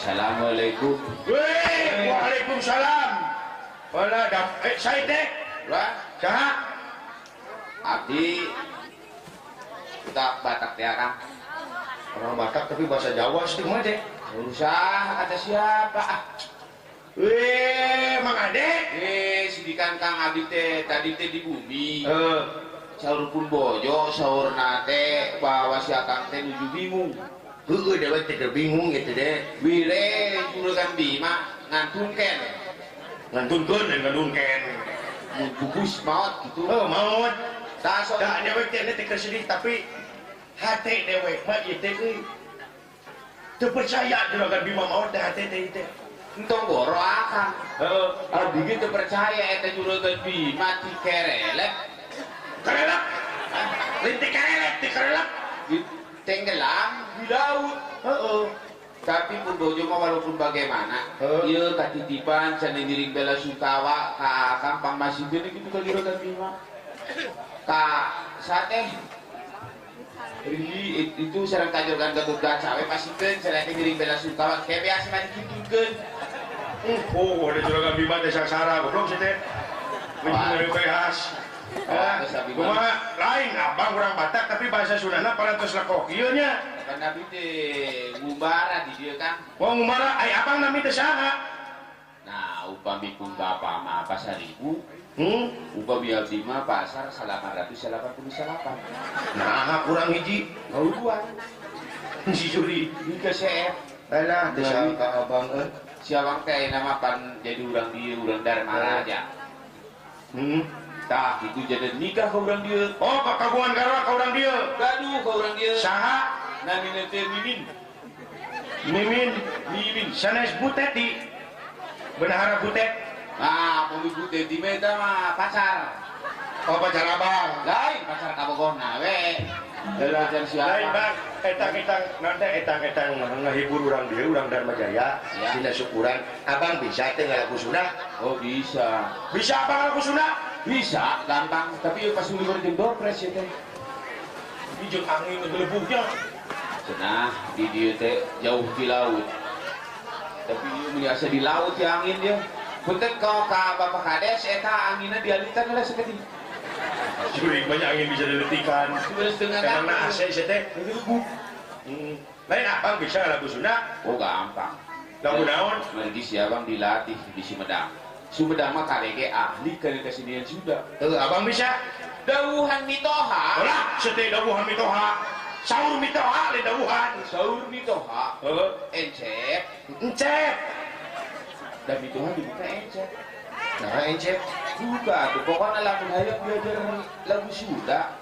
Assalamualaikum. Weh, waalaikumsalam. Wala dap saya teh. Lah, saha? Abdi kita Batak teh Kang. Orang Batak tapi bahasa Jawa sih mah teh. Usah kata siapa? Ah. Weh, Mang Ade. Sidikan Kang abdi teh tadi teh di bumi. Heeh. Saur pun bojo saurna teh bahwa si Akang teh nuju bingung. Heueuh dewek teh bingung gitu deh. Wire juragan Bima ngantunkeun. Ngantunkeun dan ngantunkeun. Mun bubus maot gitu. Oh, maot. Tah sok da dewek teh teh sedih tapi hate dewek mah ieu teh euy. Teu percaya juragan Bima maot teh hate teh teh. Entong goro akang. Heeh. Abdi ge teu percaya eta juragan Bima ti kerelek. Kerelek. Lain ti kerelek, ti kerelek. Tenggelam di laut. Heeh. Tapi pun bojo mah walaupun bagaimana, ieu katitipan cenah ngiring bela sungkawa ka Akang pangmasikeun kitu ka juragan Bima. Ka sateh itu sareng ka juragan Gatot Kaca we pasikeun cenah teh ngiring bela sungkawa kayak biasa mah dikitukeun. Oh, ada juragan Bima teh sangsara goblok sih teh. Mun behas. Kumaha lain abang urang Batak tapi bahasa Sundana parantos lekok ieu nya. Kan abdi teh ngumbara di dieu Kang. Wong ngumbara ai abang nami teh saha? Nah, upami pun bapak mah pasar ibu. Upami abdi mah pasar 888. Nah, kurang hiji. Gauduan. Si Juri di KCF. Alah, teh saha abang euy. Si abang teh ayeuna mah pan jadi urang dieu urang Darmaraja. Tah, itu jadi nikah ke urang dieu. Oh, kagungan garwa ka urang dieu. Gaduh ka urang dieu. Saha? Namina teh Mimin. Mimin, Mimin. Sanes Butet di Benahara Butet. Nah, pami Butet di mah eta mah pacar. Oh, pacar abang. Lain pacar kabogohna we. Pacar siapa? Lain bang, etang-etang nanti etang-etang ngehibur urang dieu, urang Darmajaya, dina syukuran. Abang bisa teh ngalagu Sunda? Oh, bisa. Bisa abang ngalagu Sunda? Bisa, gampang. Tapi pas uliwar jeung doorpress ya teh. Ini jeung angin ngegelebugnya. Cenah di dieu teh jauh di laut. Tapi ieu biasa di laut ya angin dia. Punten ka Bapak Kades eta anginna dialihkan lah sakedik. Curing banyak angin bisa diletikan. Karena AC teh ngegelebug. Lain abang bisa lagu Sunda? Oh, gampang. Lagu naon? Mergi si abang dilatih di Sumedang. Sumedang mah KDG ahli kana kesenian Sunda. Abang bisa? Dawuhan mitoha. Olah, sete dawuhan mitoha. Saur mitoha le dawuhan. Saur mitoha. Heeh. Encep. Encep. Dan mitoha dibuka encep. Nah, encep. Buka tuh pokoknya lamun hayang belajar lagu Sunda.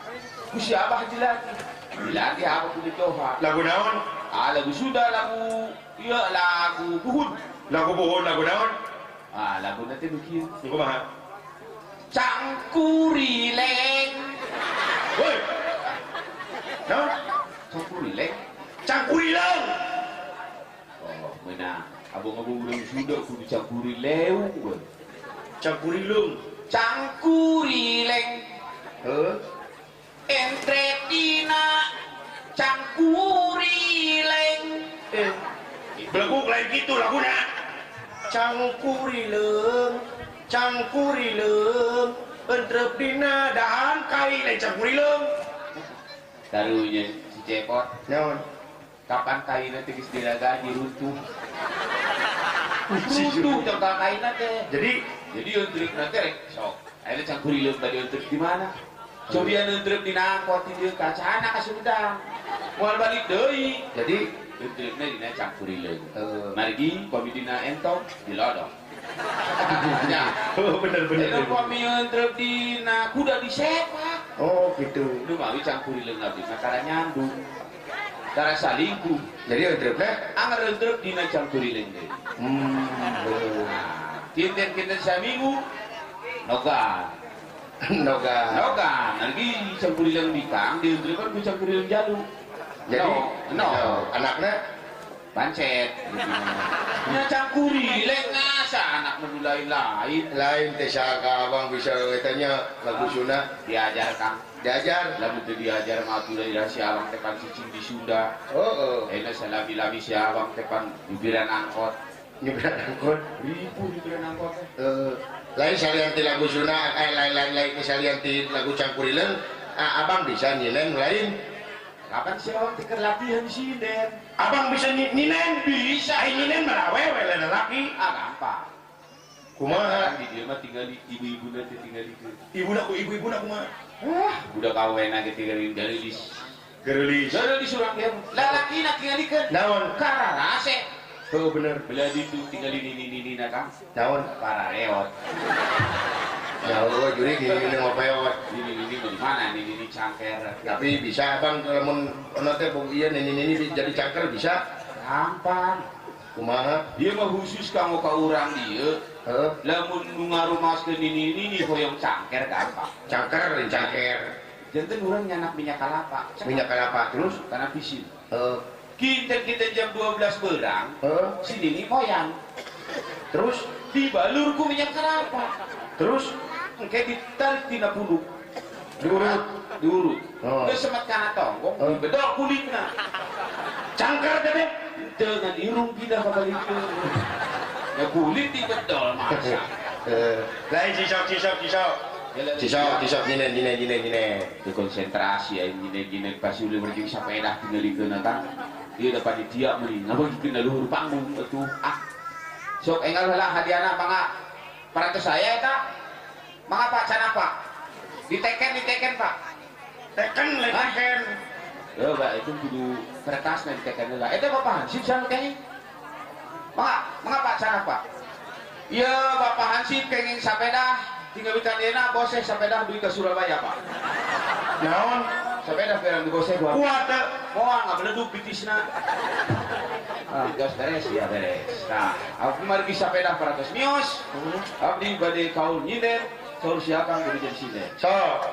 Ku si abah dilatih. Dilatih apa ku mitoha? Lagu naon? Ah, lagu Sunda, lagu iya lagu buhun. Lagu buhun, lagu naon? Ah, lagu nanti bikin. Kumaha? Cangkurileng. Woi. Naon? Cangkurileng. Cangkurileng. Oh, meunang. Abang-abang urang Sunda kudu cangkurileung. Cangkurileng. Cangkurileng. Heuh. Entretina cangkurileng. Beleguk lain kitu laguna. Cangkurileng, cangkurileng, entrep dina dahan kai lain cangkurileng. Taruhnya si Cepot. Naon? Kapan kaina teh geus diragaji runtuh. Runtuh cangkal kaina teh. Jadi entrepna teh rek sok. Ayeuna cangkurileng bade entrep di mana? Cobian entrep dina angkot di dieu kacana ka Sumedang. Moal balik deui. Jadi entrepna dina cangkurileng. Margi pami dina entong dilodong. Ya. Oh, bener-bener. Eta pami entrep dina kuda disepak. Oh, gitu. Nu mawi cangkurileng abdi mah tara nyandung. Tara salingkuh. Jadi entrepna anger entrep dina cangkurileng deui. Kinten-kinten saminggu noga. Noga. Noga. Margi cangkurileng bikang dientrepan ku cangkurileng jalu. Jadi no, anaknya pancet. Nya cangkurileng Masa anak menu lain-lain? Lain teh sangka abang bisa tanya lagu Sunda. Diajar Kang. Diajar. Lamun teu diajar mah atuh da si abang teh pan cicing di Sunda. Heeh. Ayeuna salami-lami si abang teh pan nyubiran angkot. Nyubiran angkot? Ribu nyubiran angkot teh. Heeh. Lain salian ti lagu Sunda, lain salian ti lagu Cangkurileung, abang bisa nyinen lain. Kapan si abang teh keur latihan sinden? Abang bisa nyinen? Bisa. Nyinen mah awewe lain lalaki. Ah gampang. Kumaha? Di dieu mah tinggal ibu-ibuna teh tinggal itu. Ibuna ku ibu-ibuna kumaha? Ah, budak awena ge tinggal garilis. Garilis. Garilis urang dieu. Lalakina tingalikeun. Naon? Kararase. Heuh bener. Belah ditu tinggal ini na Kang. Naon? Parareot. Ya Allah, juri gini ngopeot. Ini di mana? Ini cangker. Tapi bisa abang lamun ono teh ieu nini jadi cangker bisa? Gampang. Kumaha? Dia mah khusus kanggo ka urang dieu. Heeh. Lamun nu ngarumaskeun nini hoyong cangker gampang. Cangker, lain cangker. Janten urang nyanak minyak kalapa. Minyak kalapa terus kana pisin. Heeh. Kinten-kinten jam 12 berang. Heeh. Si nini moyang. Terus dibalur ku minyak kelapa. Terus engke ditarik tina punduk. Diurut, diurut. Oh. Geus semet kana tonggong, dibedol kulitna. Cangker teh. Teu ngan irung pindah ka balik. Ya kulit dibedol masa. Lain sisok. Sisok nyinen. Dikonsentrasi aing nyinen pasti ulah berjing sapedah tingalikeun eta. Ieu da panitia meuni ngabagikeun luhur panggung atuh. Ah. Sok enggal heula hadiahna mangga. Parantos saya eta. Mangga Pak cenah Pak. Diteken Pak. Teken lain teken. Heuh Pak itu kudu kertasna diteken heula. Eta Bapak Hansip cenah kenging. Mangga Pak cenah Pak. Ieu Bapak Hansip kenging sapedah tinggal bikan dieuna boseh sapedah dugi ka Surabaya Pak. Naon? Sapedah perang di boseh kuat teu. Moal ngabeledug pitisna. Ah, geus beres ya beres. Nah, abdi margi sapedah parantos mios. Abdi bade kaul nyinden, kaul siakang kudu jadi sinden. Sok.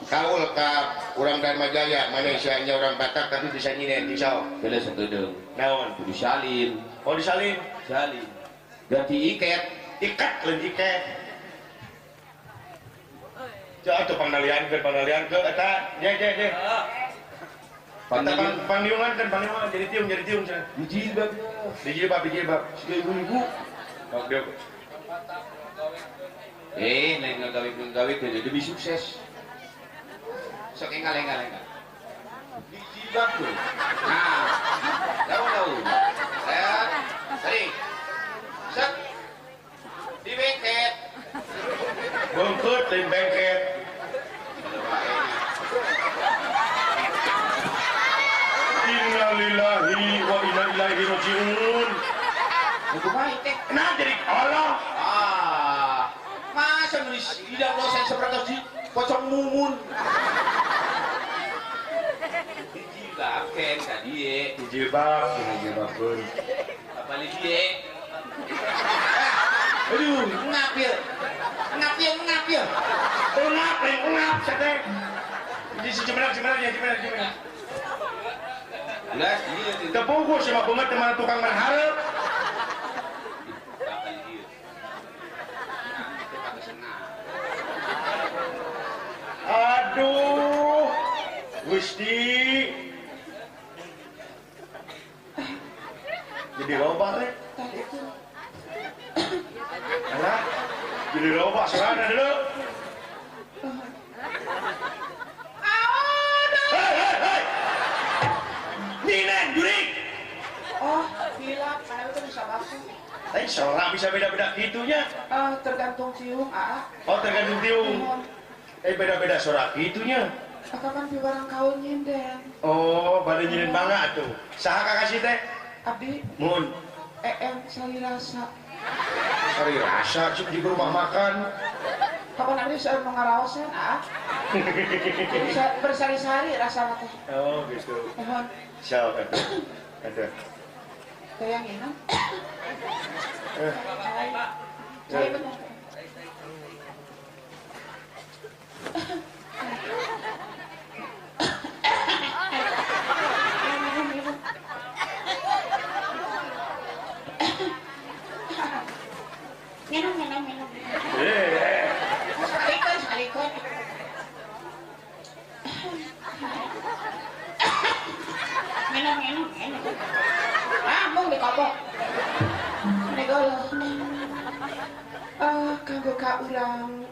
Kaul ka urang Dharma Jaya, Malaysia nya urang Batak tapi bisa nyinden sok. Beles sakedeung. Naon? Kudu salin. Oh disalin. Salin. Ganti iket. Iket lain iket. Cak atuh pangnaliankeun eta. Je. Pangliungan kan pangliungan jadi tiung cenah. Dijilbab. Dijilbab. Siga ibu-ibu. Sok deuk. Lain ngagawe teh demi sukses. Sok enggal. Dijilbab tuh. Nah. Daun. Set. Tarik. Set. Dibengket. Bengket lain bengket. Innalillahi wa inna ilaihi rajiun. Kumaha teh? Nah jadi Allah. Ah. Masa nulis hidang dosen seperti di pocong mumun. Dijilbab ken tadi. Dijilbabkeun. Balik die. Aduh, ngap ya. Ngap ya. Ungap sate. Di cimerak ya, cimerak. Ulah, ieu teu pungkur sama banget teman tukang marharep. Aduh, Gusti. Jadi loba rek. Alah, jadi loba sorana dulu. Hei. Ninen, jurik. Oh, hilap, saya itu bisa basuh. Tapi sorak bisa beda-beda gitunya. Tergantung tiung, aa. Oh, tergantung tiung. Beda-beda sorak gitunya. Kapan pi barang kaul nyinden. Oh, bade nyinden bangga atuh. Saha kakasih teh? Abdi. Mun. EM sari rasa. Sari rasa cuk di rumah makan. Kapan abdi seueur nu ngaraosan, aa? Bersari-sari rasana teh. Oh, gitu. Mohon. Siap atuh. Aduh. Tayang enak. Cai bener. urang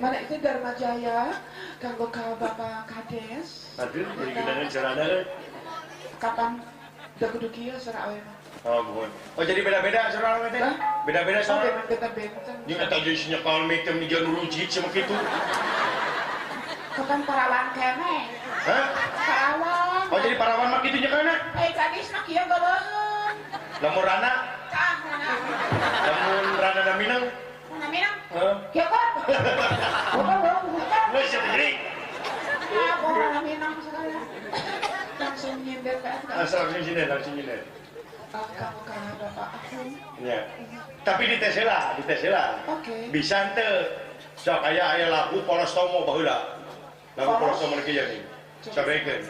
mana itu Dharma Jaya kanggo ka Bapak Kades. Aduh, jadi genangan sarana euy. Kapan da kudu kieu sora awe mah. Oh, bukan. Oh, jadi beda-beda sora awe teh? Beda-beda sora. Oh, benten-benten. Jeung eta jeung sinyakal mic teh mijan rujit sama kitu. Kapan parawan keneh? Hah? Parawan. Oh, jadi parawan mah kitu nyekelna? Eh, kadis mah kieu galeuheun. Lamun rana? Tah, rana. Lamun rana na minang? Rana minang? Heeh. Kieu kan? Bukan, bukan. Geus sia teh jadi. Ah, rana minang segala. Langsung nyindir ka eta. Langsung nyindir, langsung nyindir. Kamu ka Bapak aku. Ya. Tapi dites heula, dites heula. Oke. Bisa henteu. Sok aya aya lagu Polos Tomo baheula. Lagu Polos Tomo kieu nih. Sabekeun.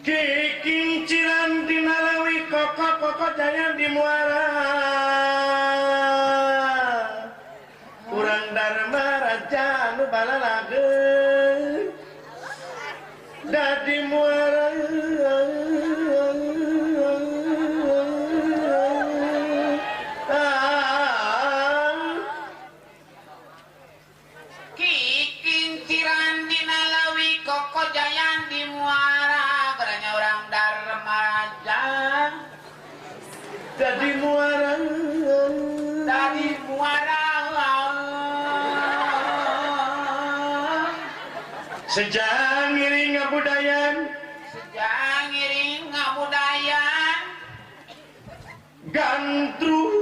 Kikinciran dina lewi koko-koko jaya di muara. Urang Dharma Raja nu balalageun. Dadi muara. Kikinciran dina lewi koko jayan di muara. Geranya orang Dharma Raja. Dadi muara. Dadi muara. Sejak ngiring ngabudayan. Sejak ngiring ngabudayan. Gandrung.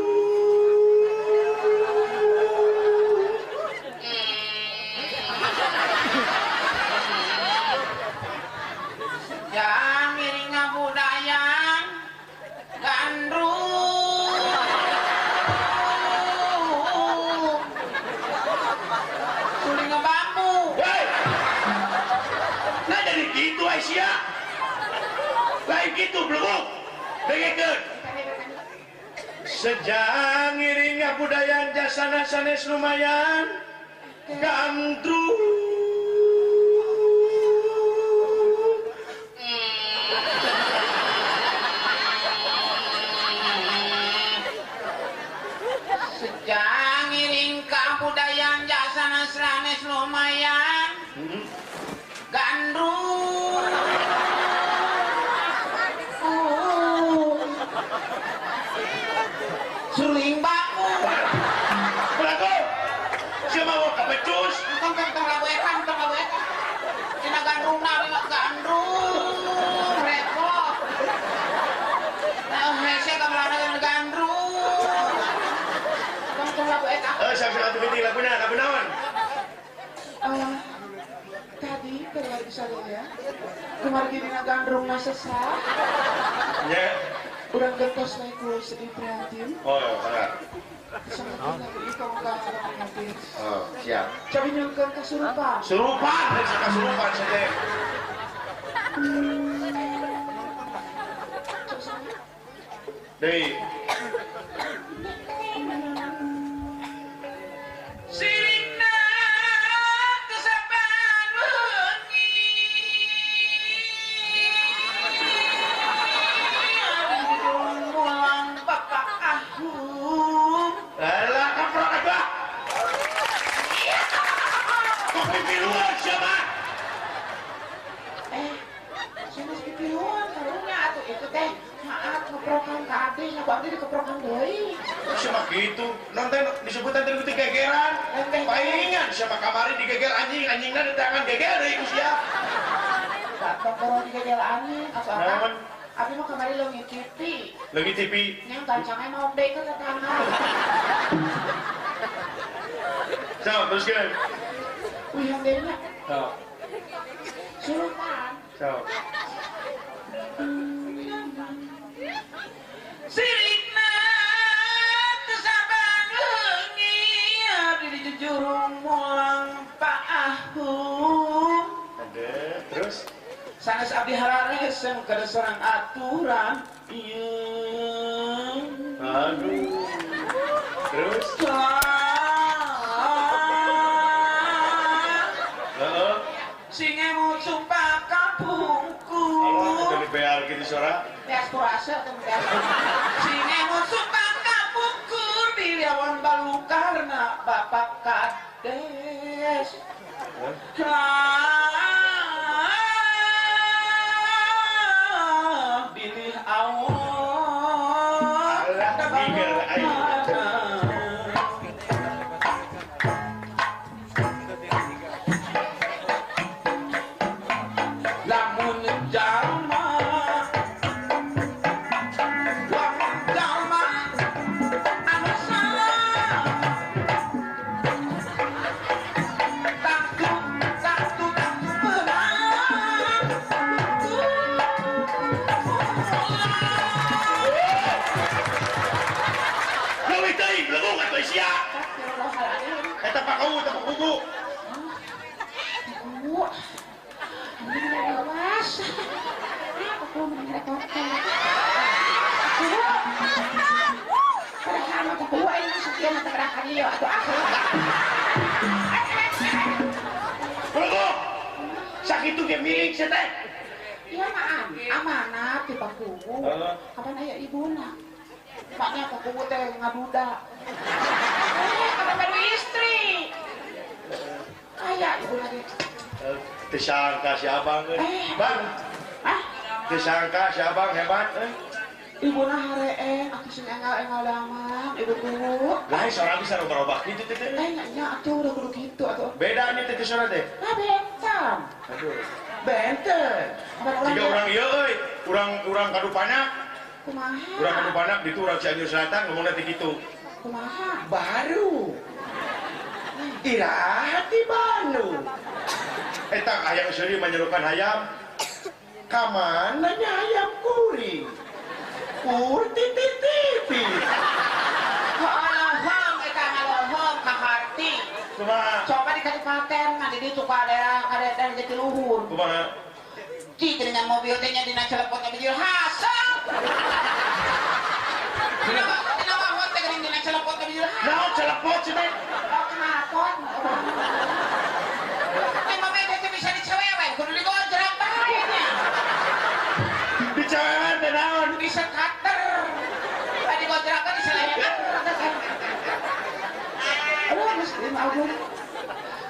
Sejak ngiring ngabudayan. Gandrung. Suling bambu. Hei. Nah jadi gitu Aisyah. Lain gitu belum. Dengekeun. Sejak ngiring ngabudayan jasana sanes lumayan. Gandrung. Sejak ngiring kabudayan jasana sanes lumayan. Gandrung. Suling bambu. Belagu. Siapa mau kepecus? Tong tong tong lagu eta, tong lagu eta. Cina gandrung na gandrung. Repot. Nah, hese kamelana gandrung. Tong tong lagu eta. Eh, siap siap atuh laguna, lagu naon? Tadi terlagi saya kumargi dina gandrungna sesah. Nya. Urang gentos we ku sedih prihatin. Oh, benar. Oh, siap. Cobi nyungkeun kasurupan. Surupan, geus kasurupan saja. Deui. Sirikna kesaban wengi. Mulang Bapak Ahum. Alah kaprok atuh. Kok pipiluan siapa? Sanes pipiluan karunya atuh itu teh. Maaf ngeprokan ka abdi, ku abdi dikeprokan deui. Siapa gitu? Nonton disebutan teh gitu gegeran. Palingan siapa kamari digeger anjing, anjingna di tangan geger deui ku sia. Tong digeger anjing atuh apa? Abdi mah kamari leungit TV. Leungit TV. Nya kancangna maok deui ke tetangga. So, teruskeun. Wih, yang deui nya. Sok. Surupan. Sok. Sirikna kesaban wengi abdi dijujurung mulang Pak Ahum. Ada, terus sanes abdi hararesem kada sorang aturan. Ieu. Aduh. Terus heeh. Sing emut sumpah kapungku. Allah jadi bear gitu suara. Beas kurasa atau beas. Sing emut sumpah kapungkur di liawan balukarna. Bapak Kades. Bilih awal. Lamun jalma anu salah takut takut menang. Leuwih teuing belegung atuh sia. Eta pakau eta pakugu. Sakitu ge milik sia teh. Iya mah amanah ti Pak Kuwu. Kapan aya ibuna? Maknya Pak Kuwu teh ngaduda. Kapan baru istri. Aya ibuna ge. Teu sangka si abang euy. Bang. Hah? Teu sangka si abang hebat euy. Ibuna hareeng atuh sing enggal-enggal damang ibu kuwu. Lain sorang bisa robah-robah kitu teh. Eh nya atuh udah kudu kitu atuh. Beda nya teh sora teh. Nah benten. Aduh. Benten. Jika urang ieu euy, urang Kadupanak. Kumaha? Urang Kadupanak ditu urang Cianjur Selatan ngomongna teh kitu. Kumaha? Baru. Iraha ti Bandung. Eta hayang seuri manyerukan hayam. Ka mana nya hayam kuring? Pur titik titik. Ngalohong eta ngalohong ka harti. Kumaha? Coba di kabupaten mah di ditu ka daerah ka daerah Jatiluhur. Kumaha? Ci dengan mobil teh nya dina celepotna bijil hasal. Dina mah teh geuning dina celepotna bijil hasal. Naon celepot sih teh? Oh knalpot. Teh mobil teh bisa dicewewe kudu digojrek bae nya. Dicewewe teh naon? Bisa cutter. Tadi gojrakan diselewengan. Aduh, geus lima agung.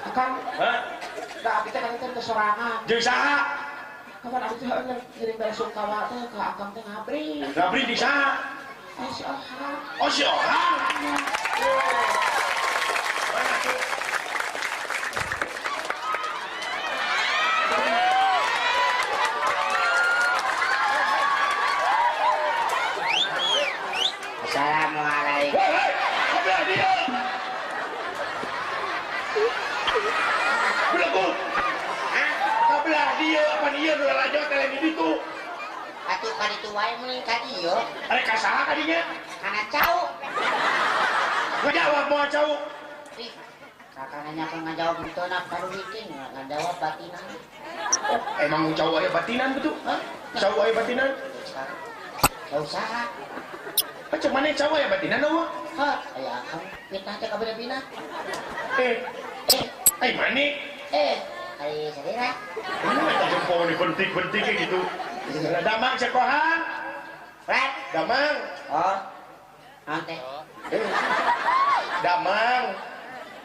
Akang. Hah? Da abdi teh kan teh sorangan. Jeung saha? Kapan abdi teh ngiring belasungkawa teh ka akang teh ngabri. Ngabri di saha? Eh si Ohang. Oh si Ohang. Assalamualaikum. Hei, kabelah dia. Belegung. Hah? Kabelah dia, apa dia nu lalajo teh lain di ditu. Atuh ka ditu wae meuning ka dieu. Arek ka saha ka dinya? Kana cau. Ngajawab moal cau. Ih, kakak nanya ke ngajawab henteu na paruhiting, ngajawab batinan. Oh, emang cau aya batinan betul? Hah? Cau aya batinan? Cau saha? Macam mana cau aya batinan eueuh? Hah, aya akang fitnah teh kabeh-bina. Eh, ai mane? Eh, ari sadera. Ini eta jempol dibentik-bentik kayak gitu. Damang cekohan. Fred. Damang. Oh. Naon teh? Damang.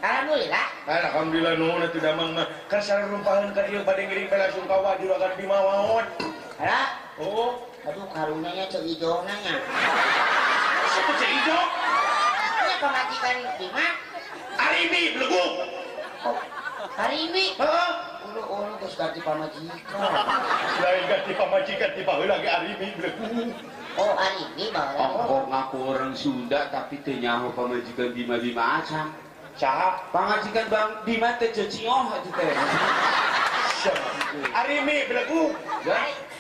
Alhamdulillah. Alhamdulillah nuhun atuh damang mah. Kan sarumpaheun ka dieu bade ngiring belasungkawa juragan Bima waon. Hah? Oh. Aduh karunya nya ceu ijona nya. Siapa ceu ijo? Nya pamajikan Bima. Arimi belegug. Oh, Arimi. Heeh. Ulu-ulu geus ganti pamajikan. Lain ganti pamajikan ti baheula ge Arimi belegug. Oh, Arimi baheula. Ongkok ngaku orang Sunda tapi teu nyaho pamajikan Bima-Bima acan. Saha? Pamajikan Bang Bima teh cecioh atuh teh. Arimi belegug.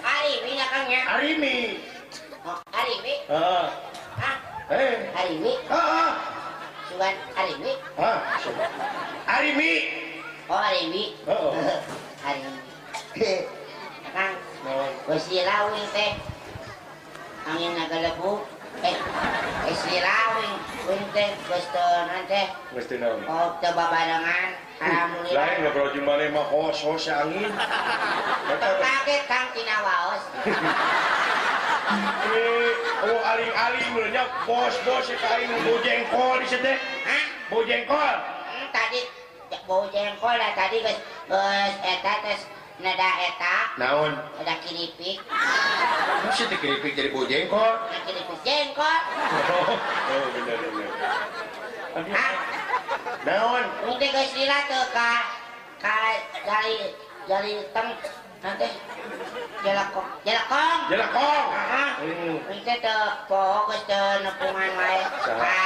Arimi nya Kang nya. Arimi. Oh, Arimi. Heeh. Hah? Eh. Arimi. Heeh. Sugan Arimi. Hah? Arimi. Oh, Arimi. Heeh. Arimi. Kang, geus lawing teh. Angin ngagalebuk. Geus lawing wing teh geus teu naon teh. Geus teu naon? Oh, teu babarengan. Alhamdulillah. Lain ngobrol jeung maneh mah hos-hos angin. Kaget Kang tina waos. Oh, aling-aling mulanya bos-bos ka aing bojengkol di teh. Hah? Bau jengkol. Tadi bau jengkol dah tadi geus eta tes nada eta. Naon? Ada kiripik. Maksud teh kiripik jadi bau jengkol? Kiripik jengkol. Oh, bener bener. Ah. Naon? Mun teh geus lila teu ka jari teng nanti jelekong. Jelekong. Jelekong. Heeh. Mun teh teu poho geus teu nepungan wae. Ka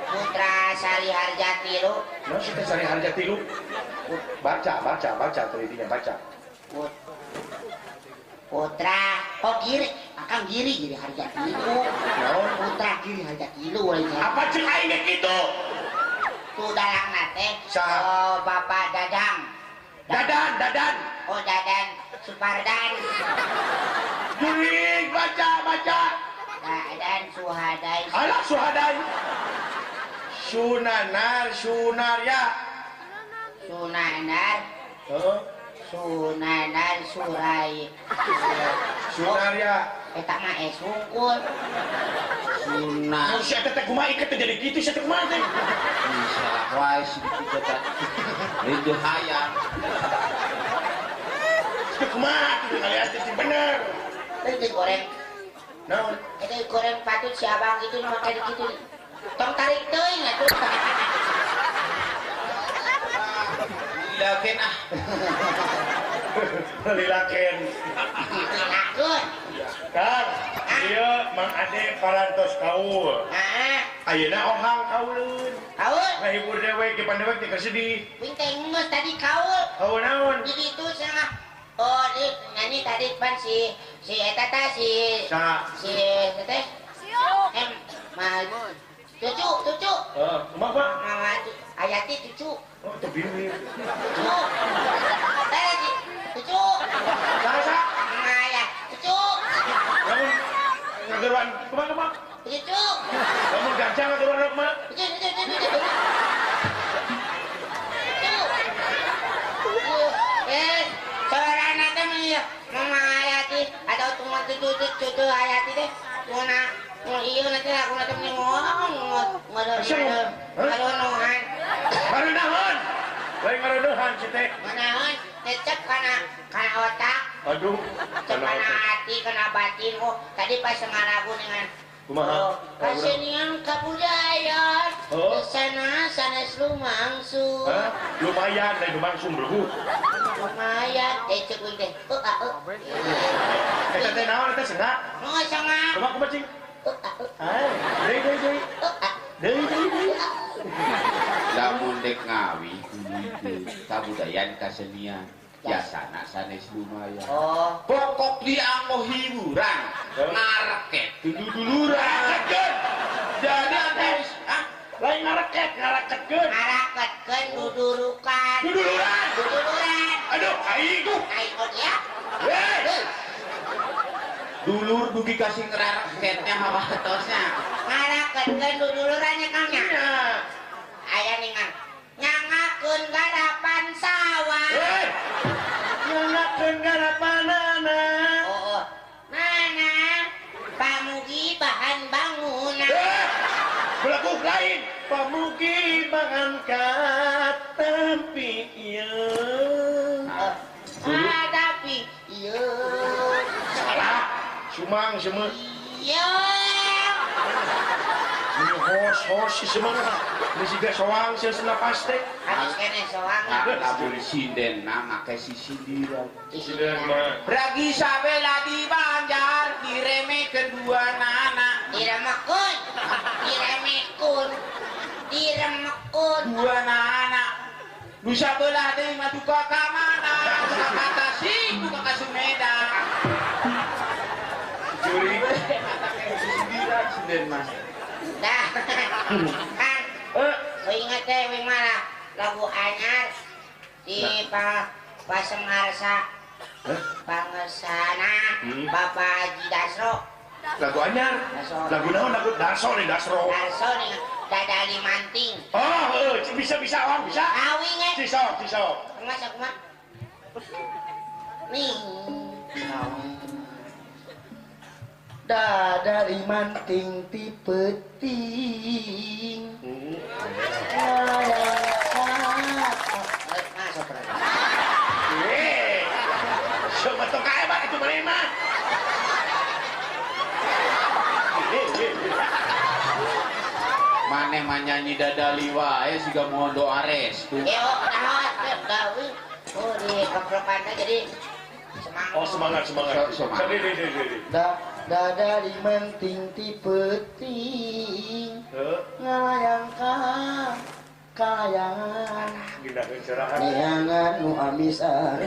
Putra Sari Harjatilu. Naon sih teh Sari Harjatilu? Baca, baca, baca tulisannya baca. Putra, oh Giri, akang Giri Giri Harjatilu. Naon? Putra Giri Harjatilu. Apa cek aing ge kitu? Tuh dalangna teh. Saha? Oh, Bapak Dadang. Dadan, Dadan. Oh, Dadan Supardan. Giri, baca, baca. Dadan Suhadai. Alah Suhadai. Sunanar Sunarya. Sunanar. Heeh. Sunanar Surai. Sunarya. Eta mah es hungkul. Sunan. Si eta teh kumaha iket teh jadi kitu si eta kumaha teh? Salah wae si kitu teh. Rindu hayang. Si kumaha kitu kalian teh bener. Teh goreng. Naon? Eta goreng patut si abang gitu nu make kitu. Tong tarik teuing atuh. Lilaken ah. Lilaken. Lilaken. Kang, ieu Mang Ade parantos kaul. Heeh. Ayeuna ohang kauleun. Kaul? Ngahibur dewek, depan dewek teh sedih. Wing teh geus tadi kaul. Kaul naon? Di ditu cenah. Oh, di nyanyi tadi pan si eta tah si Saha? Si teh. Em, ma cucu, cucu. Heeh, kumaha, Pak? Mama Ayati cucu. Oh, teu bingung. Cucu. Eh, cucu. Saha, saha? Mama ayah, cucu. Lamun ngageruan kumaha, kumaha? Cucu. Lamun gajah ngageruan kumaha? Cucu, cucu, cucu, cucu. Cucu. Eh, sorana teh mah Mama Ayati atau cuma cucu cucu Ayati teh mun iya nanti aku nanti ngomong ngaronohan. Ngaronohan. Lain ngaronohan si teh. Ngaronohan ngecep kana otak. Aduh, kana hati, kana batin. Oh, tadi pas ngalagu dengan kumaha? Kasenian kabudayaan. Oh. Sana sanes lumangsu. Hah? Lumayan lain lumangsung belegu. Lumayan teh cek teh. Oh, ah, oh. Eta teh naon eta sengak? Oh, sengak. Kumaha kumaha cing? Hai, deui deui deui. Deui deui deui. Lamun dek ngawi kudu kabudayaan kasenian. Jasana sanes lumayan. Oh, pokok dianggo hiburan, ngareket dulur-duluran. Ngareketkeun. Jadi antaris ah, lain ngareket, ngareketkeun. Ngareketkeun dudurukan. Duduluran. Duduluran. Aduh, aing tuh. Aing oge ya. Hei. Dulur dugi kasih ngerareketnya hawa tosnya. Ngareketkeun dudulurannya Kang nya. Iya. Aya ningan. Nyangakeun garapan sawah. Hei. Nyangakeun garapanana. Oh, oh. Nana, pamugi bahan bangunan. Belakuk lain. Pamugi bahan katampi ieu. Hadapi ieu. Salah. Sumang semua. Iya. Ini hos-hos si semang. Ini siga soang si senapas teh. Habis kene soang. Lamun sindenna make sisindiran. Sisindiran mah. Ragi sabela di Banjar diremekeun dua nana. Diremekun. Diremekun. Diremekun. Dua nana. Nu sabelah deui mah duka ka mana? Duka ka Tasik, duka ka Sumedang. Curi. Sisindiran sinden mas. Dah. Kang, ingat teh wing mana lagu anyar di Pasengarsa. Pangesana Bapak Haji Dasro. Lagu anyar. Lagu naon lagu Darso nih Dasro. Darso nih Dadali Manting. Oh, bisa bisa orang bisa. Awing eh. Cisok, cisok. Mas aku mah. Nih. Dadali manting ti peuting. Masuk. Coba tong kaebat itu maneh mah. Maneh mah nyanyi dadali wae siga mondo ares tuh. Yo, naon gawe. Oh, di keplokanna jadi semangat. Oh, semangat. Dadali manting ti peuting. Ngalayang ka kayangan. Neangan nu amisan.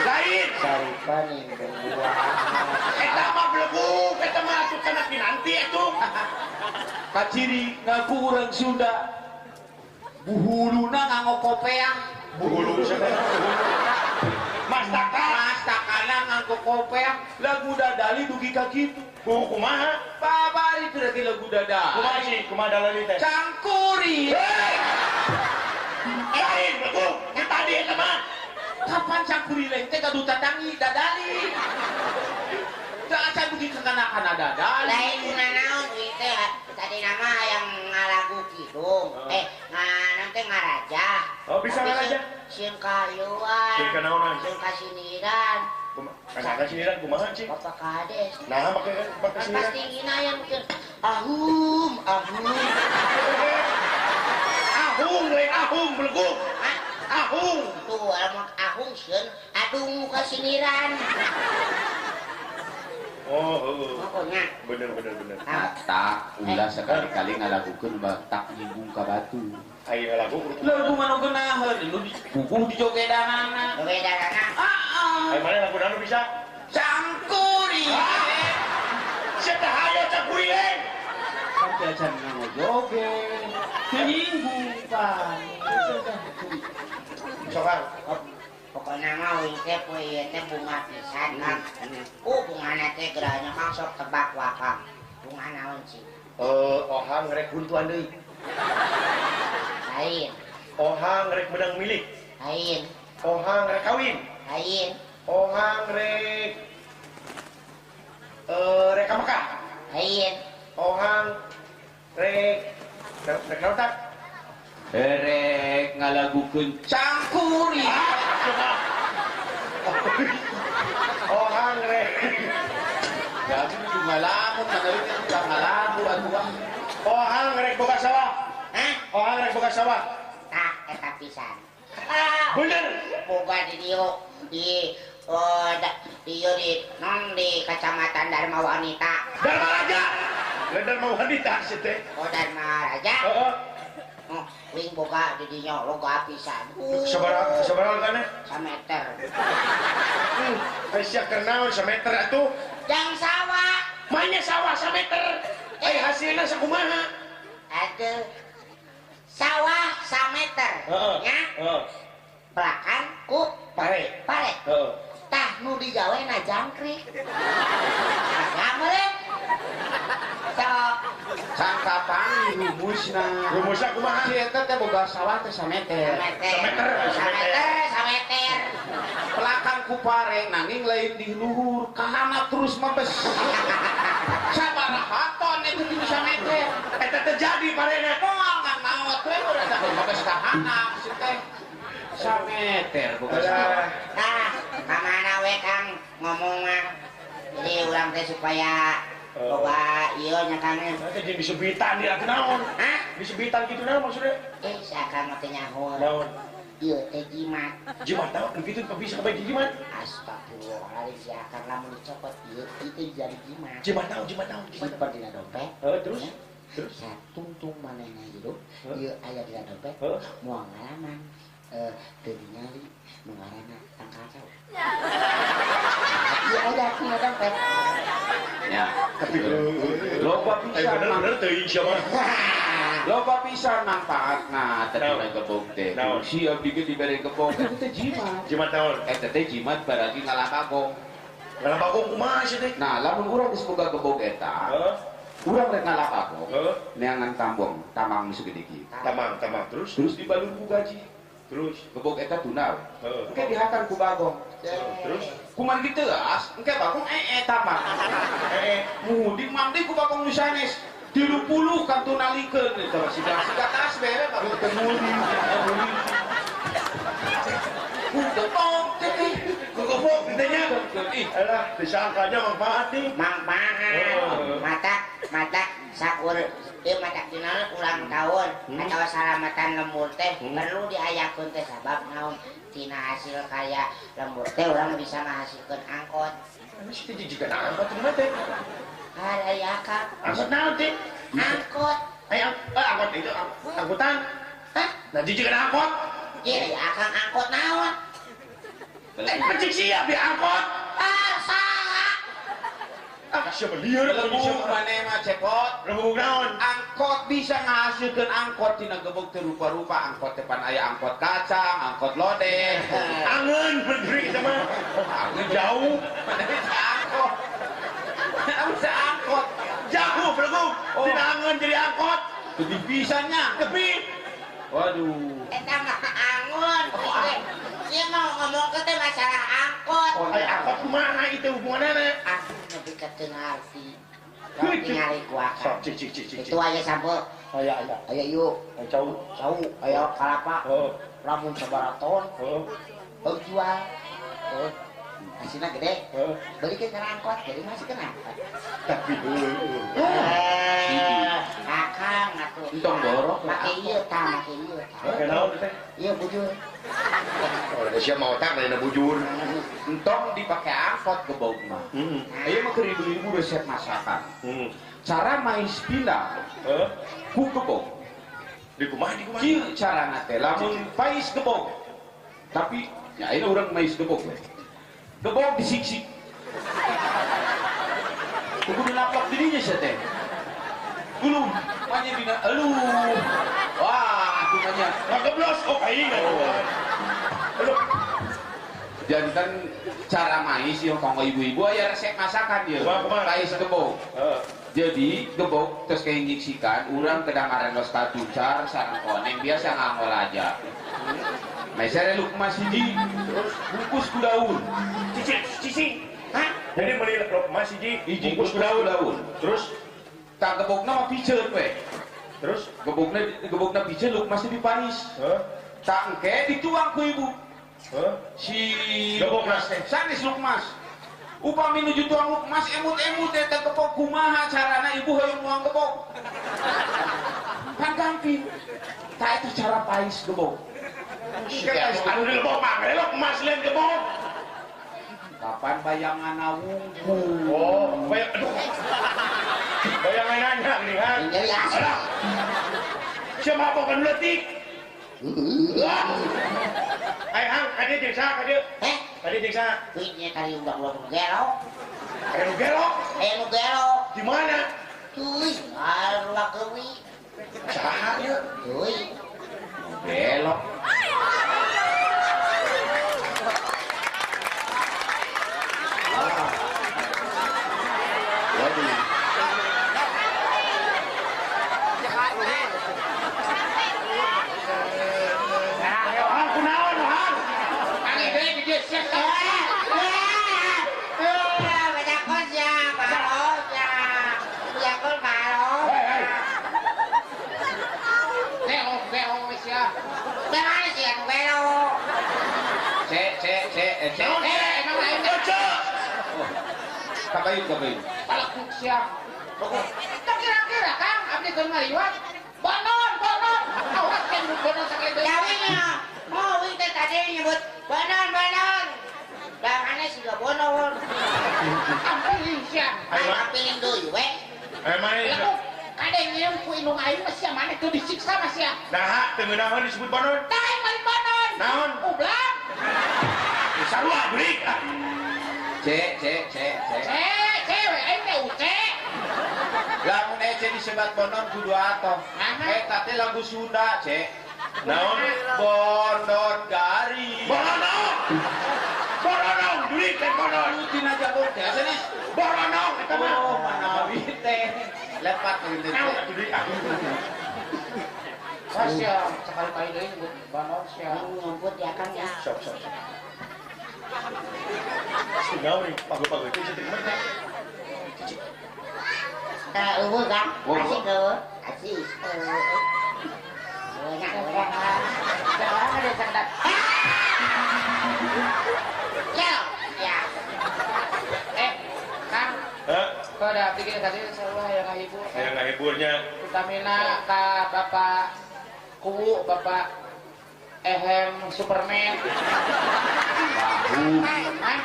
Lain sarupaning buah. Eta mah beleguk, eta mah atuh kana kinanti atuh. Kaciri ngaku urang Sunda. Buhuluna nganggo kopeah. Buhulu Mas Taka, Mas Takana nganggo kopeah, lagu dadali dugi ka kitu. Kumaha? Babari berarti lagu dadali. Kumaha sih? Kumaha dadali teh? Cangkuri. Lain beleguk, tadi eta mah. Kapan cangkuri lain teh gaduh tatangi dadali. Teu acan dugi ka kana dadali. Lain nanaon ieu teh tadi nama yang ngalagu kidung. Nganan teh ngaraja. Oh, bisa ngaraja? Sieun kayuan. Sieun kanaonan? Sieun kasiniran. Kumaha kasiniran kumaha cing? Bapak Kades. Nah, make kasiniran. Pasti ngina yang mungkin ahum, ahum. Ahung lain ahung beleguk. Ahung. Tuh, lamun ahung sieun adung kasiniran. Oh, heeh. Pokoknya. Bener. Tak ulah sekali-kali ngalagukeun tak nyinggung ka batu. Ayo lagu lagu manu geunaheun nu puguh di jogedanana. Jogedanana. Heeh. Ayo mana lagu nanu bisa? Cangkuri. Sia teh hayo cangkuri lain. Sampai acan nganggo joget. Teu nyinggung pan. Sokan. Pokoknya mah wing teh poe ieu teh bunga pisan Kang. Bungana teh gerahnya Kang sok tebak wae Kang. Bunga naon sih? Ohang rek huntuan deui. Lain. Ohang rek menang milik. Lain. Ohang rek kawin. Lain. Ohang rek rek ka Mekah. Lain. Ohang rek rek naon tak? Rek ngalagukeun cangkuri. Ohang rek. Jadi nu ngalamun manalikeun ka ngalagu atuh. Ohang rek boga sawah. Hah? Ohang rek boga sawah. Tah eta pisan. Bener. Boga di dieu di dieu di non di Kecamatan Dharma Wanita. Dharma Raja. Lain Dharma Wanita sih teh. Oh, Dharma Raja. Heeh. Oh, wing boga di dinya loga pisan. Sabaraha kana? Sameter. Sia keur naon sameter atuh? Jang sawah. Mainnya sawah sameter. Hasilna sakumaha? Aduh. Sawah sameter. Heeh. Nya. Heeh. Pelakan ku pare. Pare. Heeh. Tah nu digawena jangkrik. Nah, sok Cangkapan rumusna. Rumusna kumaha? Si eta teh boga sawah teh sameter. Sameter, sameter. Pelakan ku pare nanging lain di luhur, kahana terus mabes. Sabaraha ton eta ti sameter. Eta teh jadi parena. Moal ngan maot we urang teh mabes kahana si teh. Sameter boga sawah. Tah, ka mana we Kang ngomong mah. Jadi urang teh supaya boga ieu nya Kang. Teh jeung disubitan di atuh naon? Hah? Disubitan kitu naon maksudnya? Sakang mah teh nyaho. Naon? Ieu teh jimat. Jimat naon? Nu kitu bisa kabeh jimat? Astagfirullahaladzim, si akang lamun dicopot ieu itu jadi jimat. Jimat naon? Jimat naon? Simpen dina dompet. Heeh, terus? Terus satungtung manehna hidup, ieu aya dina dompet, moal ngalaman. Teu ningali nu ngaranna tangkal cau. Ieu aya dina dompet. Ya, tapi loba pisan bener-bener teuing sia mah. Loba pisan manfaatna teh dina gebog teh. Si abdi ge dibere gebog eta teh jimat. Jimat naon? Eta teh jimat baragi ngalakagong. Ngalakagong kumaha sih teh? Nah, lamun urang geus boga gebog eta, urang rek ngalakagong, neangan tambong, tamang nu segede kieu. Tamang, tamang terus terus dibalur ku gaji. Terus gebog eta tuna. Heeh. Engke dihakan ku Bagong. Terus kuman diteas, engke Bagong eta mah. Mudik mandi ku Bagong nu sanes. 30 kantun nalikeun eta mah siga-siga tas bere Bagong teu nguli. Ku gebog teh. Ku gebog teh nya. Ih, alah disangkanya manfaat nih. Manfaat. Mata sakur ieu mata dina ulang tahun atau salamatan lembur teh perlu diayakeun teh sabab naon tina hasil karya lembur teh urang bisa ngahasilkeun angkot. Mesti jijikan angkot kumaha teh? Ada ya akang. Angkot naon teh? Angkot. Aya angkot itu angkutan. Hah? Nah jijikan angkot. Ieu ya akang angkot naon? Eh, becik siap di angkot. Ah, saha? Ah, siapa liar lebung maneh mah cepot. Lebung naon? Angkot bisa ngahasilkeun angkot tina gebog teu rupa-rupa. Angkot teh pan aya angkot kacang, angkot lodeh. Angeun berdiri kita mah. Angeun jauh. Mana bisa angkot? Mana bisa angkot? Jauh belum. Oh. Tina angeun jadi angkot. Lebih pisannya. Lebih. Waduh. Eta mah angeun. Ieu mau ngomong ke teh masalah angkot. Oh, aya angkot kumaha itu hubunganna? Ah, nepi ka teu ngarti. Ningali ku akang. Sok cik cik cik. Itu aya sampeu. Aya aya. Aya ieu. Cau. Cau aya kalapa. Heeh. Lamun sabaraton. Heeh. Heug jual. Heeh. Hasilna gede. Heeh. Belikeun kana angkot, jadi masih kena angkot. Tapi akang atuh. Entong borok. Make ieu tah, make ieu tah. Make naon teh? Ieu bujur. Oh, ada siapa mau tak lain bujur. Entong dipakai angkot gebog mah. Ayo mah keur ibu-ibu resep masakan. Cara mais pindang ku gebog. Di kumaha di kumaha? Kieu carana teh lamun pais gebog. Tapi ya ini urang mais gebog we. Gebog disiksik. Kudu naplok dirinya sia teh. Belum, manya dina aluh. Wah, atuh manya. Ngageblos oh aing. Aduh. Jantan cara mais ieu kanggo ibu-ibu aya resep masakan ieu. Pais gebog. Jadi gebog terus kayak nyiksikan urang kedangaran los kaducar sareng koneng biasa nganggo aja. Meser lukmas hiji terus bungkus ku daun. Cici, cici. Hah? Jadi beli lukmas hiji, bungkus ku daun. Terus tak gebogna mah piceun we. Terus gebogna piceun lukmasnya dipais. Heeh. Tak engke dituang ku ibu. Heeh. Si gebogna teh sanes lukmas. Upami nuju tuang lukmas emut-emut teh teh gebog kumaha carana ibu hoyong nuang gebog. Kan gampil. Tah itu cara pais gebog. Anu dilebok mah lukmas lain gebog. Kapan bayangan wungkul. Oh, bayang aduh. Bayangan nanya nih kan. Alah. Siapa bukan letik? Ayo hang, kadieu jeung saha kadieu? Heh? Kadieu jeung saha? Kuy nya tadi udah nu gelo. Aya nu gelo? Aya nu gelo. Di mana? Cuy, ruang keuwi. Saha ieu? Cuy. Gelo. Waduh. Hang kunaon hang? Angin deui di dieu sia. Bajakon sia, balo sia. Bajakon balo. Hei, hei. Gelo, gelo sia. Gimana sih anu gelo? C C C C. Emang lain Oce. Kabayun, kabayun. Palekuk sia. Tong kira-kira Kang, abdi keur ngaliwat. Bonon, bonon. Awas kan bonon sakali deui. Jawinya. Oh, wing teh tadi nyebut bonon, bonon. Bangane siga bonon. Ampiling sia. Ayo ampiling deui we. Eh, main. Lekuk. Kade nyium ku indung aing mah sia maneh teu disiksa mah sia. Naha teu ngeunaheun disebut bonon. Tah lain bonon. Naon? Ublak. Sarua jurik. C C C C. C C we aing teh U C. Lamun ece disebat bonon kudu atoh. Eta teh lagu Sunda, C. Naon? Bonon garing. Boronong. Boronong jurik teh bonon. Tina jabon teh sanes. Boronong eta mah. Oh, manawi teh. Lepat teh. Naon jurik ah. Sia sekali-kali deui nyebut banor sia. Nyebut ya Kang ya. Sok sok. Tinggal nih, pago-pago itu jadi mana? Eueuh kan? Asik eueuh. Asik. Eueuh nya. Sekarang ada cerdas. Ya. Ya. Kang. Hah? Kau udah bikin tadi selalu hayang ngahibur. Hayang ngahiburnya. Utamina ka Bapak Kuwu, Bapak Ehem Superman. Hah?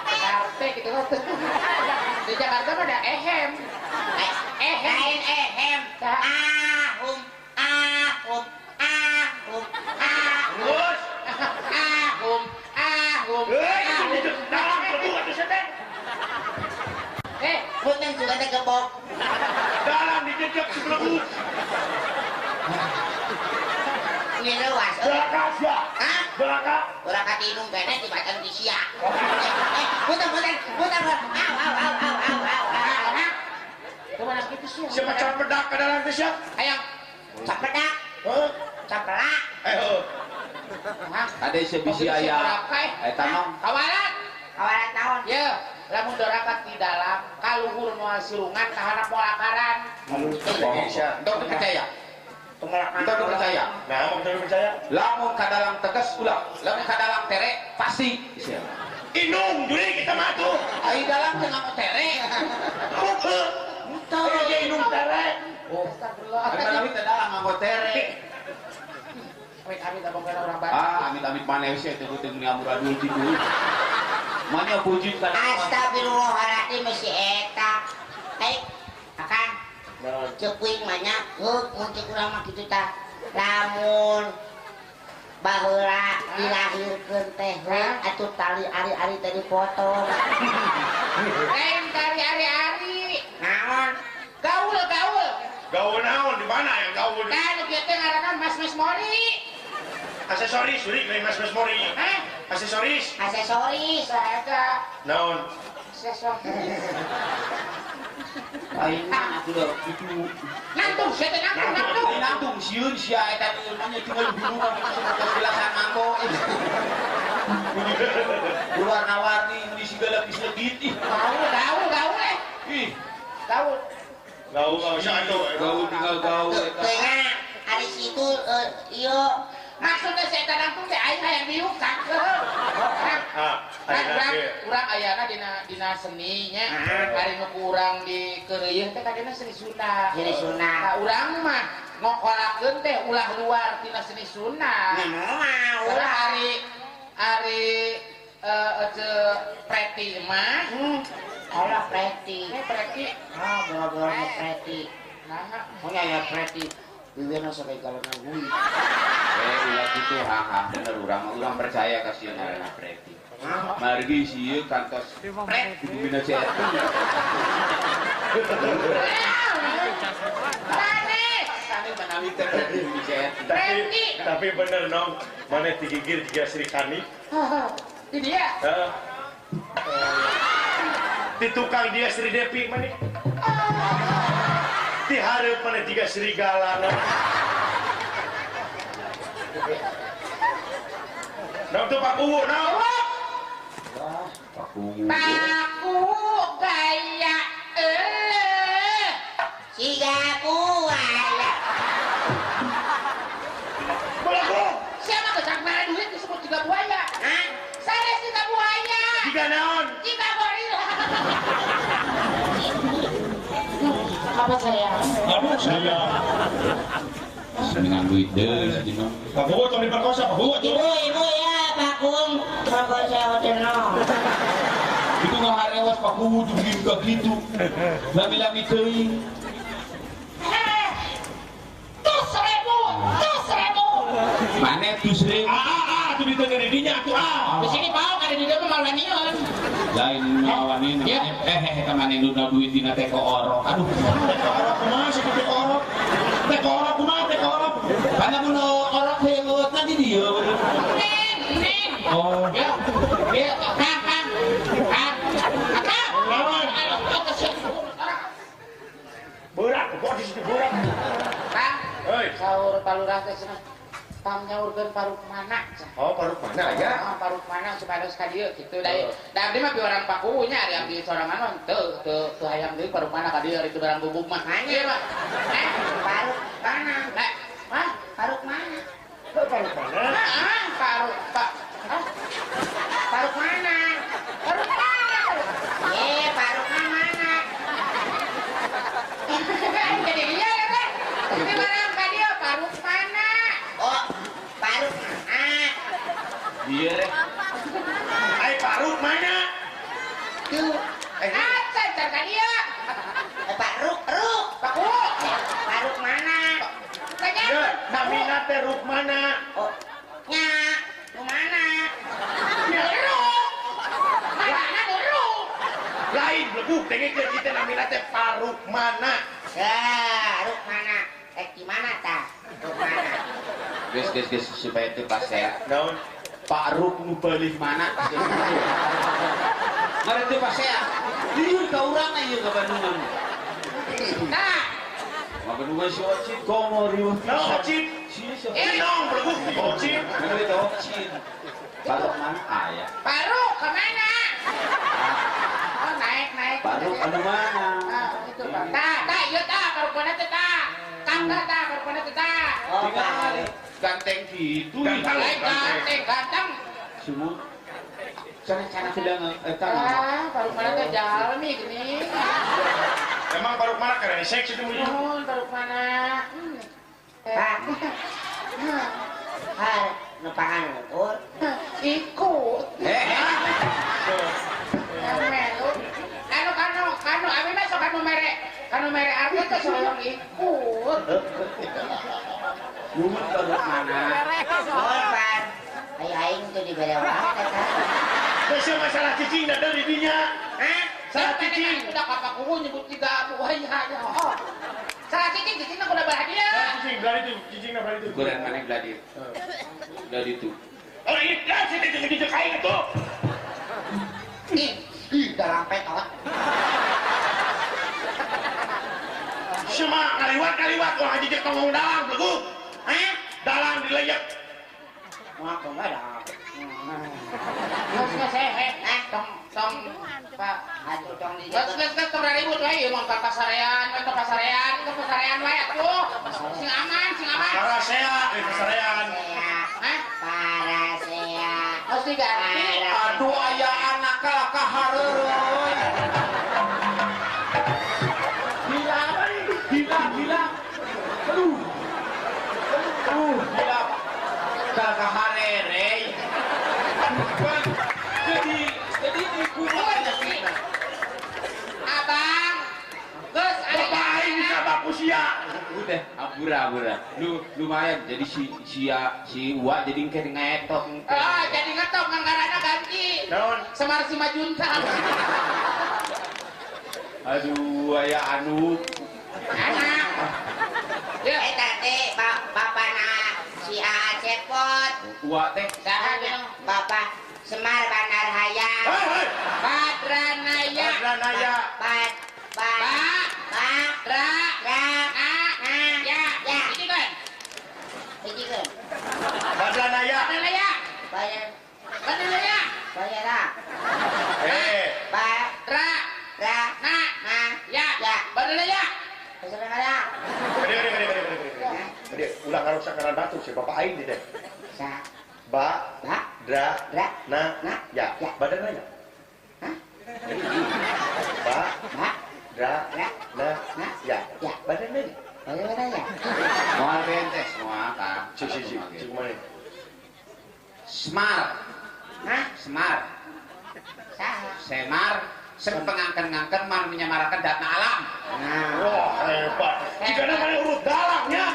Jakarta gitu kan. Di Jakarta mah ada Ehem. Ehem. Lain Ehem. Ahum, ahum, ahum, ahum. Ahum, ahum. Hei, itu dalam lebu atuh teh. Punten juga teh gebok. Dalam dijejek si belebu. Ngirewas. Belaka sia. Hah? Belaka. Belaka di inung kene di batang di sia. Punten, punten, punten. Au, au, au, au, au, au, au. Kemana gitu sih? Siapa campedak ke dalam teh sia? Hayang. Campedak. Heuh. Campelak. Heuh. Hah? Ada sebisi aya. Eta nong. Kawalan. Kawalan naon? Ye, lamun dorakat di dalam kaluhur moal sirungan kaharap moal akaran. Entong teu percaya. Entong teu percaya. Nah, mau teu percaya? Lamun ka dalam tegas ulah, lamun ka dalam tere pasti. Inung juri kita mah tuh. Ai dalam teu nganggo tere. Heuh. Entong. Ieu inung tere. Oh, astagfirullah. Ari manawi teh dalam nganggo tere. Amit-amit abang kana urang Batak. Ah, amit-amit maneh sih teu teu meuni amuradul kitu. Manya puji kana. Astagfirullahaladzim si eta. Baik, akan. Ceuk kuing mah nya, heuh mun ceuk urang mah kitu tah. Lamun baheula dilahirkeun teh heuh atuh tali ari-ari teh dipotong. Lain tali ari-ari. Naon? Gaul, gaul. Gaul naon di mana yang gaul? Nah, nu kieu teh ngaranna Mas-mas Mori. Aksesoris, suri lain Mas-mas Mori. Hah? Aksesoris. Aksesoris. Eta. Naon? Aksesoris. Lain mah atuh da kitu. Nantung sia teh nantung, nantung. Nantung sieun sia eta teh mah tinggal gunungan sapertos gelasan mangko. Berwarna-warni meuni siga lapis legit ih. Gaul, gaul, gaul eh. Ih, gaul. Gaul gaul sia atuh. Gaul tinggal gaul eta. Tengah ari situ ieu maksudnya si eta nangtung teh aing hayang diuk cangkeul. Kan urang ayana dina seni nya. Ari nu ku urang di keureuyeun teh kadena seni Sunda. Seni Sunda. Nah, urang mah ngokolakeun teh ulah luar tina seni Sunda. Nya moal ulah ari ari ece preti mah. Alah preti. Preti. Ah, bola-bola preti. Nah, punya ya preti. Wiwena sampai galana hui. Ulah kitu haha bener urang percaya ka sieun ngaranna preti. Margi sieun kantos pret kudu bina cetu. Sane manawi teh pret kudu cetu. Tapi bener nong, maneh digigir jiga Sri Kandi. Di dia. Heeh. Di tukang dia Sri Depi maneh. Di hareup maneh jiga serigala. Nong tuh Pak Kuwu, nong. Wah, Pak Kuwu. Pak Kuwu gaya eleuh. Siga buaya. Balaku. Siapa geus mere duit disebut jiga buaya? Hah? Sanes jiga buaya. Jiga naon? Jiga gorila. Apa saya? Aduh, saya. Dengan duit deui si Nong. Pak Kuwu tong diperkosa, Pak Kuwu. Ibu, ibu ya, Pak Kuwu perkosa hotel nong. Itu ngaharewas Pak Kuwu dugi ka kitu. Lami-lami teuing. Tus seribu, tus seribu. Mane tus seribu? Ah, atuh ditengah di dinya atuh ah. Di sini pau kada di dieu mah malanion. Lain ngawani eta mane nu duit dina teko orok. Aduh, teko orok kumaha sih teko orok? Teko orok kumaha teko orok? Kana mun orok heueuh di dieu. Nen, nen. Oh. Ya. Ya, Kang, Kang. Kang. Kang. Lawan. Berat, kok di situ berat. Kang. Hei. Saur Saur palurah teh cenah. Pam nyaurkeun paruk mana? Oh, paruk mana ya? Oh, paruk mana supados ka dieu kitu da. Da abdi mah piwarang paku nya ari abdi sorangan mah teu teu teu hayang deui paruk mana ka dieu ari teu barang bubuk mah. Ieu mah. Paruk mana? Hah? Paruk mana? Paruk mana? Heeh, paruk pak. Hah? Paruk mana? Paruk mana? Eh, paruk mana? Jadi iya teh. Ini barang ka dieu paruk mana? Oh, paruk mana? Iya rek. Ai paruk mana? Tuh. Ah, car ka dieu. Paruk, ruk. Paku. Paruk mana? Ya, namina teh ruk mana? Oh, nya, nu mana? Nya ruk. Mana nu ruk? Lain lebuk dengekeun kita namina teh paruk mana? Ya, ruk mana? Di mana tah? Ruk mana? Geus geus geus supaya teu pasea. Naon? Pak Ruk nu balih mana? Mare teu pasea. Lieur ka urang ieu ka Bandungan. Tah. Bandungan si Ocit komo riweuh. Naon Ocit? Si si. Naon belebuk Ocit? Mana itu Ocit? Paruk mana aya? Paruk ke mana? Oh, naik naik. Paruk anu mana? Ah, itu Pak. Tah, tah, ieu tah paruk mana teh tah. Tangga tah paruk mana teh tah. Oh, ganteng gitu. Ganteng, ganteng, ganteng. Semua cara-cara sedang eta. Ah, paruk mana teh jalmi gini. Emang paruk mana keren seks itu bunyi? Nuhun paruk mana? Pak. Har, nupangan ngukur. Ikut. Melu. Kanu kanu kanu abi mah sok kanu mere arti teh sok ikut. Nuhun paruk mana? Nuhun, Pak. Ayo aing tuh dibere wae eta. Geus masalah cicing da di dinya. Hah? Salah cicing. Udah kapakuhu nyebut tiga buaya. Oh. Salah cicing, cicingna kudu belah dia. Salah cicing, belah itu, cicingna belah itu. Ukuran mana belah dia? Belah itu. Oh, ini kan sih cicing aing atuh. Ih, ih dalam petot. Semua kaliwat-kaliwat wah cicing tongong dalang beleguk. Hah? Dalang dileyek. Wah, enggak dah. Geus geus tong tong Pak, atuh tong di geus geus geus tong ribut we ieu mah ka pasarean, we ka pasarean, ka pasarean we atuh. Sing aman, sing aman. Parasea, pasarean. Hah? Parasea. Geus diganti. Aduh aya anak kalah ka hareureun. Hilap, hilap, hilap. Aduh. Aduh, hilap. Kalah ka hareureun. Jadi di kumaha Abang. Geus aya aing bisa baku sia. Udah, abura-abura. Lu lumayan jadi si si Uwa jadi engke ngetok. Ah, jadi ngetok nganggarana ganti. Naon? Semar Simajuntak. Aduh, aya anu. Anak. Ya, eta teh bapana si A Cepot. Uwa teh saha Bapak Semar Banarhaya. Hei, hei. Badranaya. Badranaya. Bad ba ba ra ra na na ya. Ya. Hiji kan? Hiji kan? Badranaya. Badranaya. Bayar. Badranaya. Bayara. Eh. Ba ra ra na na ya. Ya. Badranaya. Badranaya. Gede gede gede gede gede. Gede ulah ngarusak kana batu si bapak aing di teh. Sa. Ba ba dra ra na na ya. Ya. Badranaya. Hah? Ba ba dra ra na na ya. Ya. Badranaya. Badranaya. Moal bentes moal ka. Cik cik cik cik mana? Semar. Hah? Semar. Saha? Semar sem pengangken-ngangken mar menyamarakan data alam. Nah. Wah, hebat. Jika mana urut dalangnya.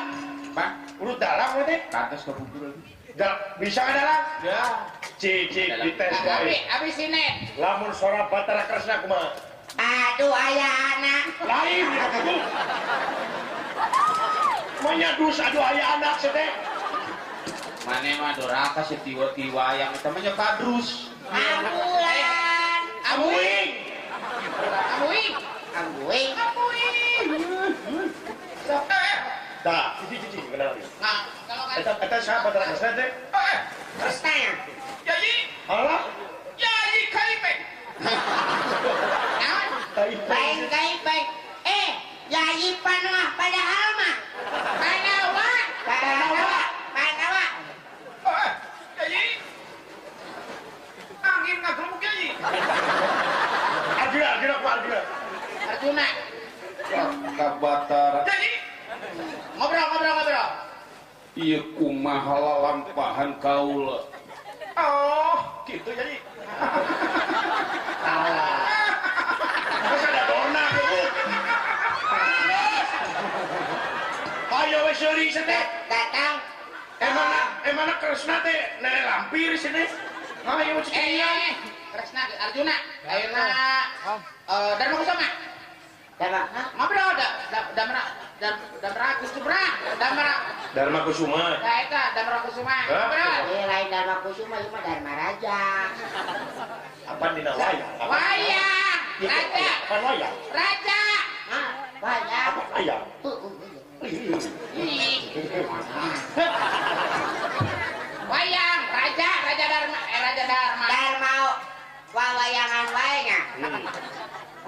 Pak, urut dalang teh. Kantos kepungkur. Bisa ka dalang? Ya. Cik cik dites Abi, wae. abi sine. Lamun sora Batara Kresna kumaha? Aduh aya anak. Lain ya aku. Manyadus aduh aya anak teh. Mane mah doraka setiwa-tiwa yang eta mah nya kadrus. Ambulan. Amuing. Amuing. Ambuing. Amuing. Sok Tah, cici kenal. Nah, kalau kan eta siapa Batara Kresna teh? Kresna ya? Yayi. Alah. Yayi Kaipeng. Naon? Lain Kaipeng. Yayi Panwa padahal mah. Panawa. Panawa. Panawa. Yayi. Angin ngagremuk Yayi. Arjuna, Arjuna ku Arjuna. Arjuna. Ka Batara. Yayi. Ngobrol, ngobrol, ngobrol. Ieu kumaha lalampahan kaula. Oh, gitu jadi. Salah. Terus ada dona gitu. Ayo we seuri teh. Datang. Emana Kresna teh nenek lampir sini. Ayo cicing. Kresna Arjuna. Ayeuna Dharma Kusuma. Dharma. Ngobrol Dharma Dharma Kusuma. Dharma Dharma Kusuma. Nah eta Dharma Kusuma. Ngobrol. Lain Dharma Kusuma ieu mah Dharma Raja. Apa dina wayang? Wayang. Raja. Apa wayang? Raja. Hah, wayang. Apa wayang? Wayang, raja, raja Dharma, raja Dharma. Dharma wawayangan wae nya.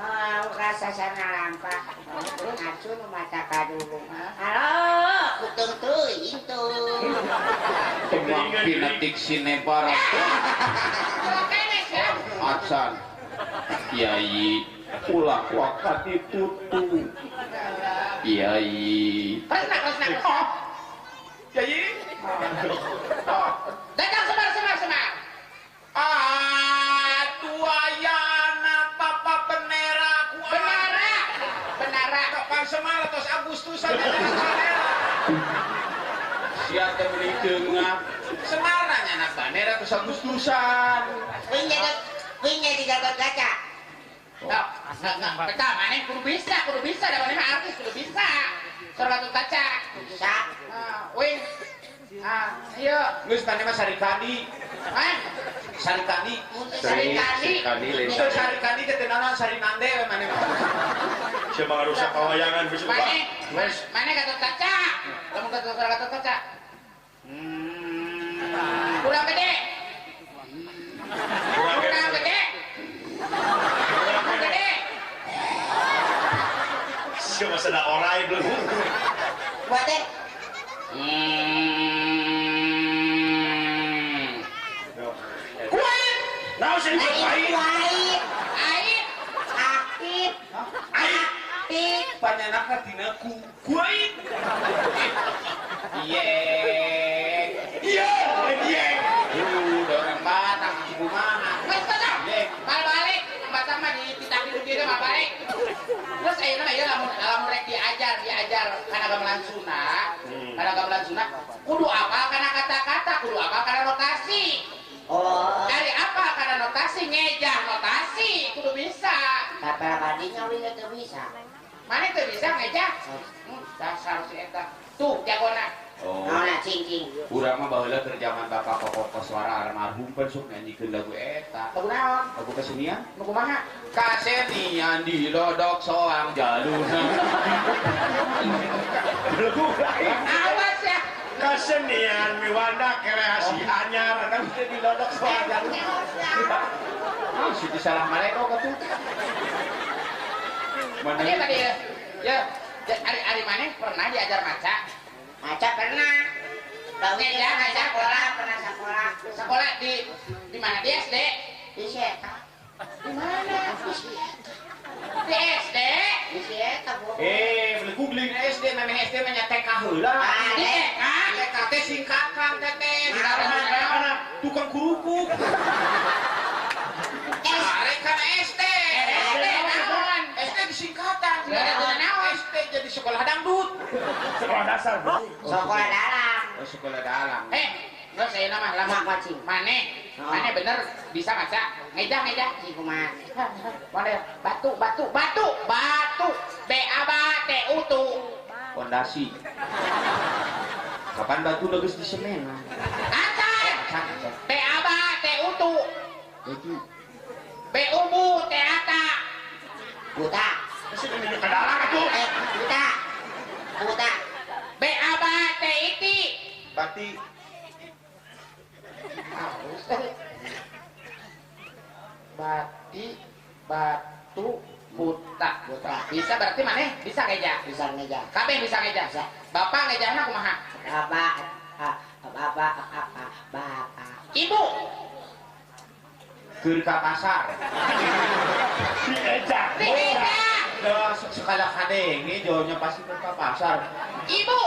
Oh, kasasana lampah. Ngacu nu mata kadulung. Halo, utung teuing tuh. Temang pinatik sinebara. Acan. Yai ulah wakat ditutu. Yai. Kresna, Kresna. Oh. Yai. Oh. Datang Semar, Semar, Semar. Aduh ayana papa benera ku benara. Benara. Kapan Semar atos Agustusan benera. Sia teh meuni teungah. Semar nanya anak banera atos Agustusan. Wing jadi Gatot Kaca. Enggak, enggak, enggak. Maneh kudu bisa, da maneh mah artis kudu bisa. Suara Gatot Kaca. Bisa. Wing. Ieu geus maneh mah Sarikandi. Hah? Sarikandi. Sarikandi. Itu Sarikandi teh naon Sarinande we maneh mah. Sia mah rusak kawayangan geus. Maneh, maneh Gatot Kaca. Lamun Gatot suara Gatot Kaca. Kurang gede. Kurang gede. Kurang gede. Sia mah sada orai belum. Buat teh. Kuait. Naon sih kuait? Kuait. Ait. Aktif. Ait. Aktif. Panyanakna tina ku kuait. Iye. Iya, iya. Udah orang Batak kumaha. Geus kosong. Mal balik, Batak mah dititah di dieu mah balik. Terus ayeuna mah ieu lamun rek diajar kana gamelan Sunda, kana gamelan Sunda kudu apal kana kata-kata, kudu apal kana notasi. Oh. Dari apa kana notasi ngejah notasi kudu bisa. Kapal badinya we teu bisa. Mana teu bisa ngejah? Dasar si eta. Tuh jagona. Oh. Naon cing-cing. Urang mah baheula keur jaman bapak kokok koswara almarhum pan sok nyanyikeun lagu eta. Lagu naon? Lagu kesenian. Nu kumaha? Kasenian di lodok soang jaluna. Lagu lain. Awas ya. Kesenian miwanda kreasi anyar kan di lodok soang jaluna. Ah, situ salah maleko katuh. Mana tadi ya? Ya, ari maneh pernah diajar maca? Maca pernah. Ngeja, ngajar sekolah, pernah sekolah. Sekolah di mana? Di SD? Di Sieta. Di mana? Di Sieta. Di SD? Di Sieta, Bu. Beli googling SD, memang SD mah nya TK heula. Di TK? TK teh singkatan teteh. Singkatan tukang kerupuk. Arek kana SD. SD naon? SD disingkatan. Naon? SD jadi sekolah dangdut. Sekolah dasar, Bu. Sekolah dalang. Oh, sekolah dalang. Geus ayeuna mah lamun maneh. Maneh bener bisa maca. Ngejah, ngejah. Cing kumaha? Mana? Batu, batu, batu, batu. B A B T U tu. Pondasi. Kapan batu geus di semen? Acan. B A B T U tu. Batu. B U B T A T. Buta. Ke dalang atuh. Buta. Buta. B Bati. Bati batu buta. Buta. Bisa berarti mana? Bisa ngeja. Bisa ngeja. Kabeh bisa ngeja. Bisa. Bapak ngejahna kumaha? Bapak, bapak, bapak. Ibu. Keur ka pasar. Si Eja. Si Eja. Da sekala kadenge jauhnya pasti keur ka pasar. Ibu.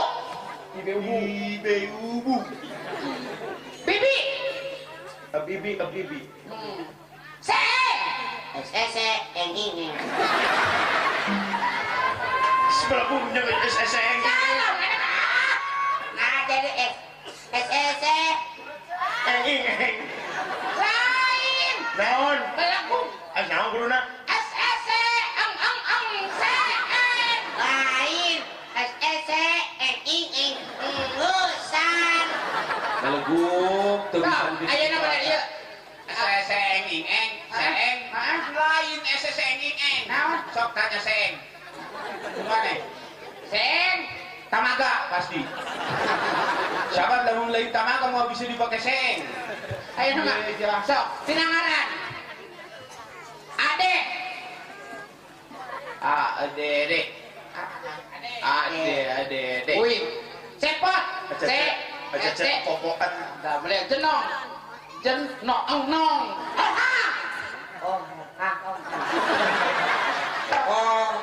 Ibu. Ibu. Bibi. Bibi, bibi. C. S S N I N. Sebelah punya S S N. Nah jadi S S S N I N. Lain. Naon? Belagu. Ah naon guruna? S S N N N C N. Lain. S S N I N. Ngusan. Belagu. Ayeuna mana ieu? S S N I N. N. Lain S S N I N. Naon? Sok tanya Seng. Gimana? Seng. Tamaga pasti. Siapa lamun lain tamaga mau bisa dipakai seng. Ayo nama. Sok, tinangaran. Ade. A D D. A D A D D. Wih. Cepot. C. C. Popoan. Enggak boleh jenong. Jen nong nong. Oh ha. Oh ha oh ha. Oh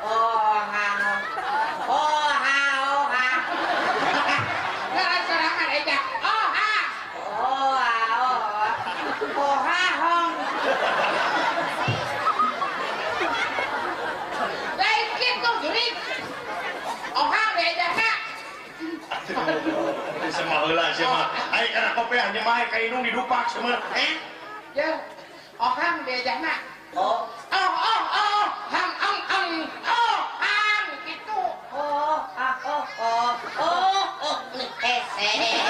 oh ha. Oh ha oh ha. Ngaran sorangan eja. Oh ha. Oh ha oh ha. Oh ha hong. Lain kitu jurig. Oh ha ejana. Sama heula sia mah. Ai kana kopi hanya mah ka indung didupak semua. Eh? Ya. Ohang diejahna. Oh. Oh oh oh hang ang ang oh hang gitu. Oh ah oh oh oh oh S E.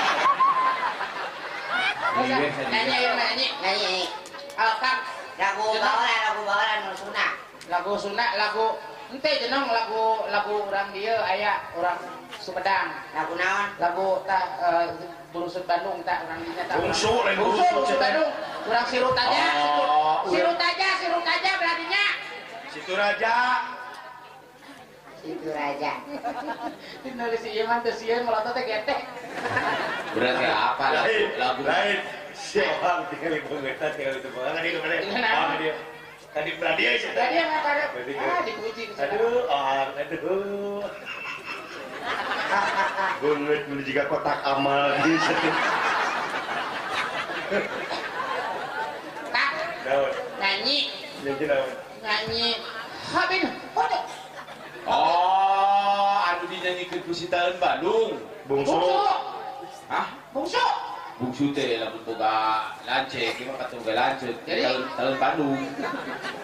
Nyanyi nyanyi. Nyanyi. Kang lagu baolan lagu Sunda. Lagu Sunda lagu ente jenong lagu lagu urang dieu aya urang Sumedang. Lagu naon? Lagu tah Burusut Bandung tah urang dinya tah. Bungsu lain Burusut Bandung. Urang Sirut aja. Sirut aja, Sirut aja berartinya. Situ Raja. Situ Raja. Dina si ieu mah teu sieun melotot teh getek. Berarti apa lagu lagu lain? Si orang tinggal di Bogor, tinggal di Bogor. Tadi kemana? Oh, dia. Tadi berarti aja. Tadi yang ada. Ah, dipuji. Aduh, orang aduh. Banget menuju ke kotak amal di situ. Kak. Nyanyi. Nyanyi naon? Nyanyi. Habin. Oh, anu dinyanyikeun ku si Taeun Bandung. Bungsu. Hah? Bungsu. Bungsu teh lamun boga lanceuk, ieu mah katuga lanceuk. Jadi Taeun Bandung.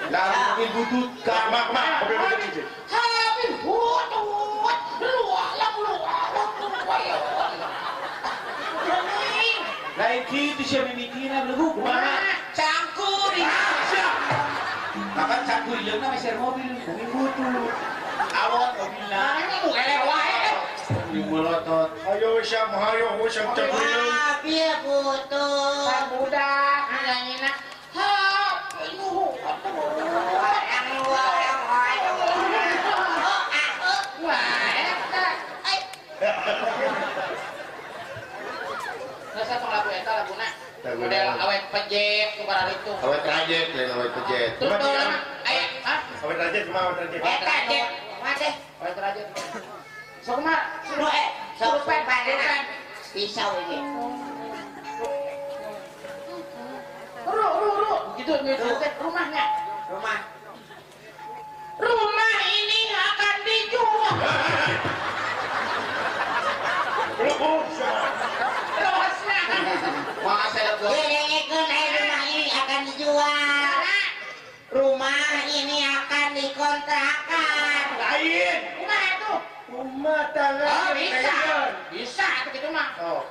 Lamun butut ka mak mak kopi butut cicit. Habin butut. Lain kitu sia mimitina beuh kumaha? Cangkuri. Siap. Kapan cangkuri leungna meser mobil bumi butut. Awon mobilna. Mana mu eleh wae. Di melotot. Ayo siap, ayo siap cangkuri leung. Mobil butut. Sang budak nyanyina. Ha, ibu. Wah, eta. Nasa tong lagu eta laguna. Model awet pejet ku bararitu. Awet rajet lain awet pejet. Terus baheula aya, hah? Awet rajet kumaha awet rajet? Awet rajet. Kumaha teh? Awet rajet. Sok kumaha? Nu sok pan. Pisau ini. Ru ru ru gitu teh rumahnya. Rumah. Rumah ini akan dijual. Rumah ini akan dijual. Rumah ini akan dikontrakan. Lain. Rumah itu. Rumah tangga. Oh, bisa. Bisa itu gitu mah. Oh.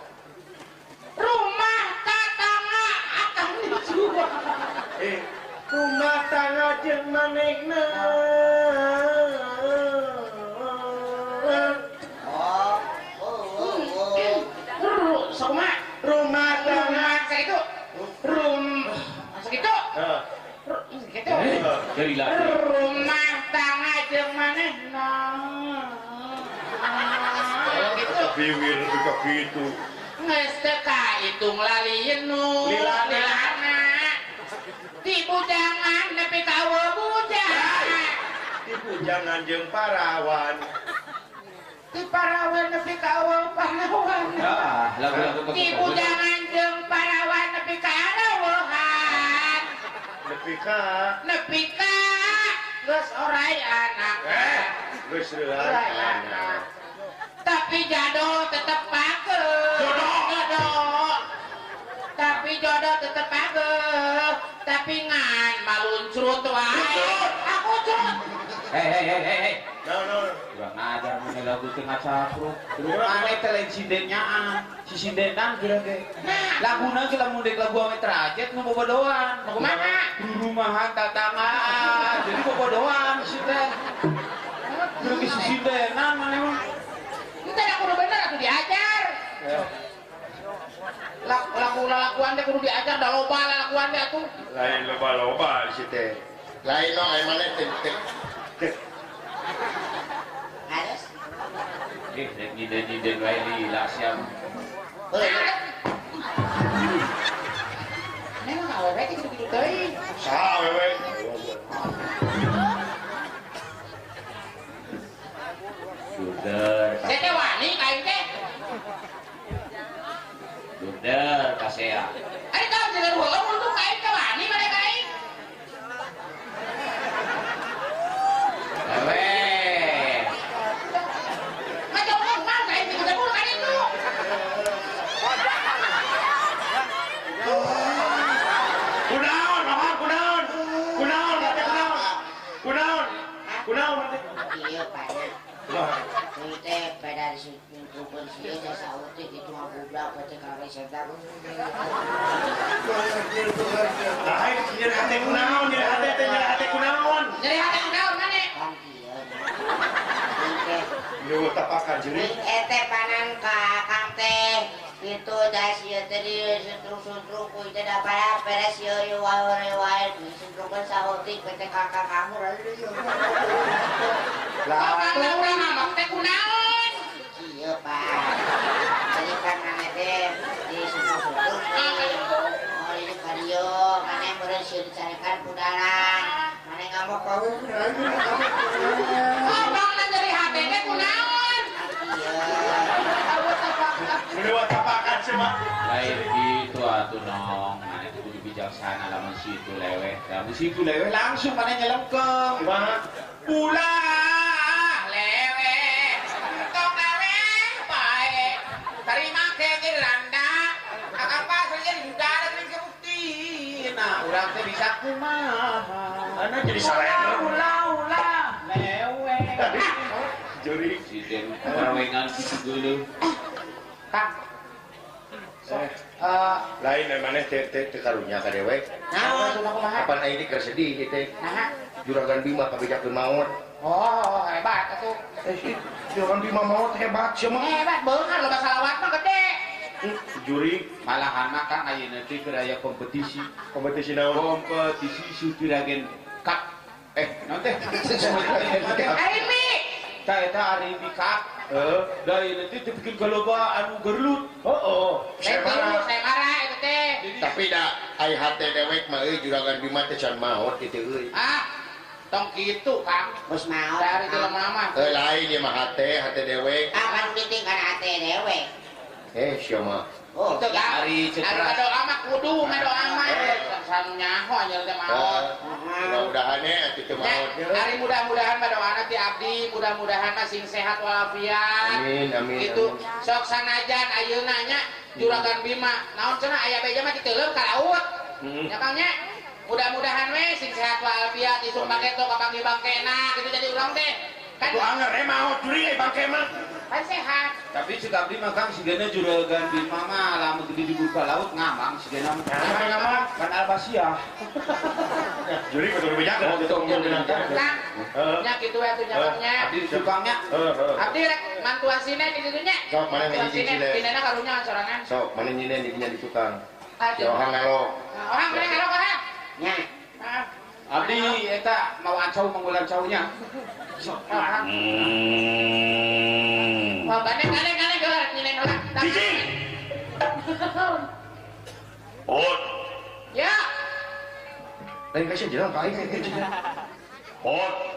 Rumah tetangga akan dijual. Rumah tangga jeung manehna. Oh. Oh. Oh. Rumah tangga sakitu. Sakitu. Sakitu. Rumah tangga jeung manehna. Gitu. Biwir ka kitu. Geus teu kahitung lalieun lilana. Di bujangan nepi ka bujang. Di bujangan jeung parawan. Di parawan nepi ka parawan. Ah, lagu-lagu di bujangan jeung parawan nepi ka arawohan. Nepi ka nepi ka geus orai anak. Geus orai anak. Tapi jodoh tetep pageuh. Jodoh. Tapi jodoh tetep pageuh. Tapi ngan maluncrut wae. Aku curut. Hei. No. Kurang ajar mun lagu teu ngacapruk. Maneh teh lain sindennyaan. Si sindenan geura ge. Nah, laguna ge lamun deuk lagu ame trajet nu bobodoan. Kumaha? Rumahan tatanggaan. Jadi bobodoan si teh. Geura ge si sindenan maneh mah. Entah aku kudu bener atuh diajar. Lagu lalakuan teh kudu diajar da loba lalakuan teh atuh. Lain loba-loba si teh. Lain no ai maneh teh. Harus. Rek nyinden-nyinden wae lila sia. Neng mah awewe teh kitu-kitu teuing. Saha awewe? Duder. Saya teh wani ka aing teh. Duder kasea. Ari tahu jeung heueuh untung ka aing teh wani maneh ka aing. Lewe. Ngajong mah ka aing teh kudu ka ditu. Kunaon, Bapak, kunaon? Kunaon, teh kunaon? Kunaon? Kunaon teh? Ieu Pak. Ini teh pada disumpun sih teh sautik itu mah budak teh kawe sedap. Lain nyeri hate kunaon, nyeri hate teh nyeri hate kunaon. Nyeri hate kunaon maneh? Kan kieu. Teh. Nu tapakan jeri. Teh panan ka Akang teh itu dah ieu teh disuntruk-suntruk ku teh da para beres ieu wae wae disuntrukkeun sautik teh kakak kamu. Lah, urang ngambek teh kunaon? Kieu, Pak. Jadi kan maneh teh disuntruk-suntruk. Oh, ini ka dieu, maneh meureun sieun dicarekan ku dalang. Maneh ngamuk ka Abangna nyeri hate teh kunaon? Kieu. Mun tapakan sia mah. Lain kitu atuh nong. Maneh teh kudu bijaksana lamun situ leweh. Lamun situ leweh langsung maneh nyelengkeung. Kumaha? Ulah leweh entong leweh bae. Tarima ke randa. Akang pasar jadi udara teuing kebukti. Nah, urang teh bisa kumaha. Ana jadi salah. Ulah leweh. Juri si den parawengan kitu geuleuh. Kang. Lain maneh teh teh karunya ka dewek. Naon? Kapan aing teh keur sedih ieu teh? Naha? Juragan Bima kabejakeun maot. Oh, hebat atuh. Juragan Bima maot hebat sia mah. Hebat beunghar loba salawat mah gede. Juri malahan mah Kang ayeuna teh keur aya kompetisi. Kompetisi naon? Kompetisi Sutiragen Cup. Naon teh? Arimi. Tah eta Arimi Cup. Heeh, da ieu teh dipikeun ka loba anu gerlut. Heeh. Saya marah eta teh. Tapi da ai hate dewek mah euy Juragan Bima teh can maot kitu euy. Ah. Tong kitu, Kang. Geus maot. Dari jelema mah. Heuh lain ieu mah hate dewek. Ah, kan penting kana hate dewek. Sia mah. Oh, itu Kang. Ari Ari ngadoa mah kudu ngadoa mah. Sanu nyaho anjeun teh maot. Mudah-mudahan atuh teu maot. Ari mudah-mudahan mah doana ti abdi, mudah-mudahan mah sing sehat walafiat. Amin, amin. Gitu. Sok sanajan ayeuna nya Juragan Bima. Naon cenah aya beja mah diteuleum ka laut. Nya Kang nya. Mudah-mudahan we sing sehat walafiat isuk paketo kapanggih bangkena gitu jadi urang teh. Kan anger maot juri bangke mah. Kan sehat. Tapi cek abdi mah Kang sigana juragan Bima mah lamun gede dibuka laut ngamang sigana mah. Ngamang. Kan Albasiah. Juri betul bejaga. Kang. Nya kitu we atuh nya Kang nya. Abdi tukangnya. Abdi rek mantuan sine di ditu nya. Sok mana Mantuan hiji sine, sine. dinena karunya sorangan. Sok mana nyinen di dinya di tukang. Aduh. Ohang ngalok. Ohang mana ngalok ohang? Nya. Ah. Abdi eta mau ancau manggulan caunya. Sok ohang. Wah, gandeng gandeng gandeng geura nyinen heula. Hiji. Hot. Ya. Lain kasih jalan ka aing. Hot.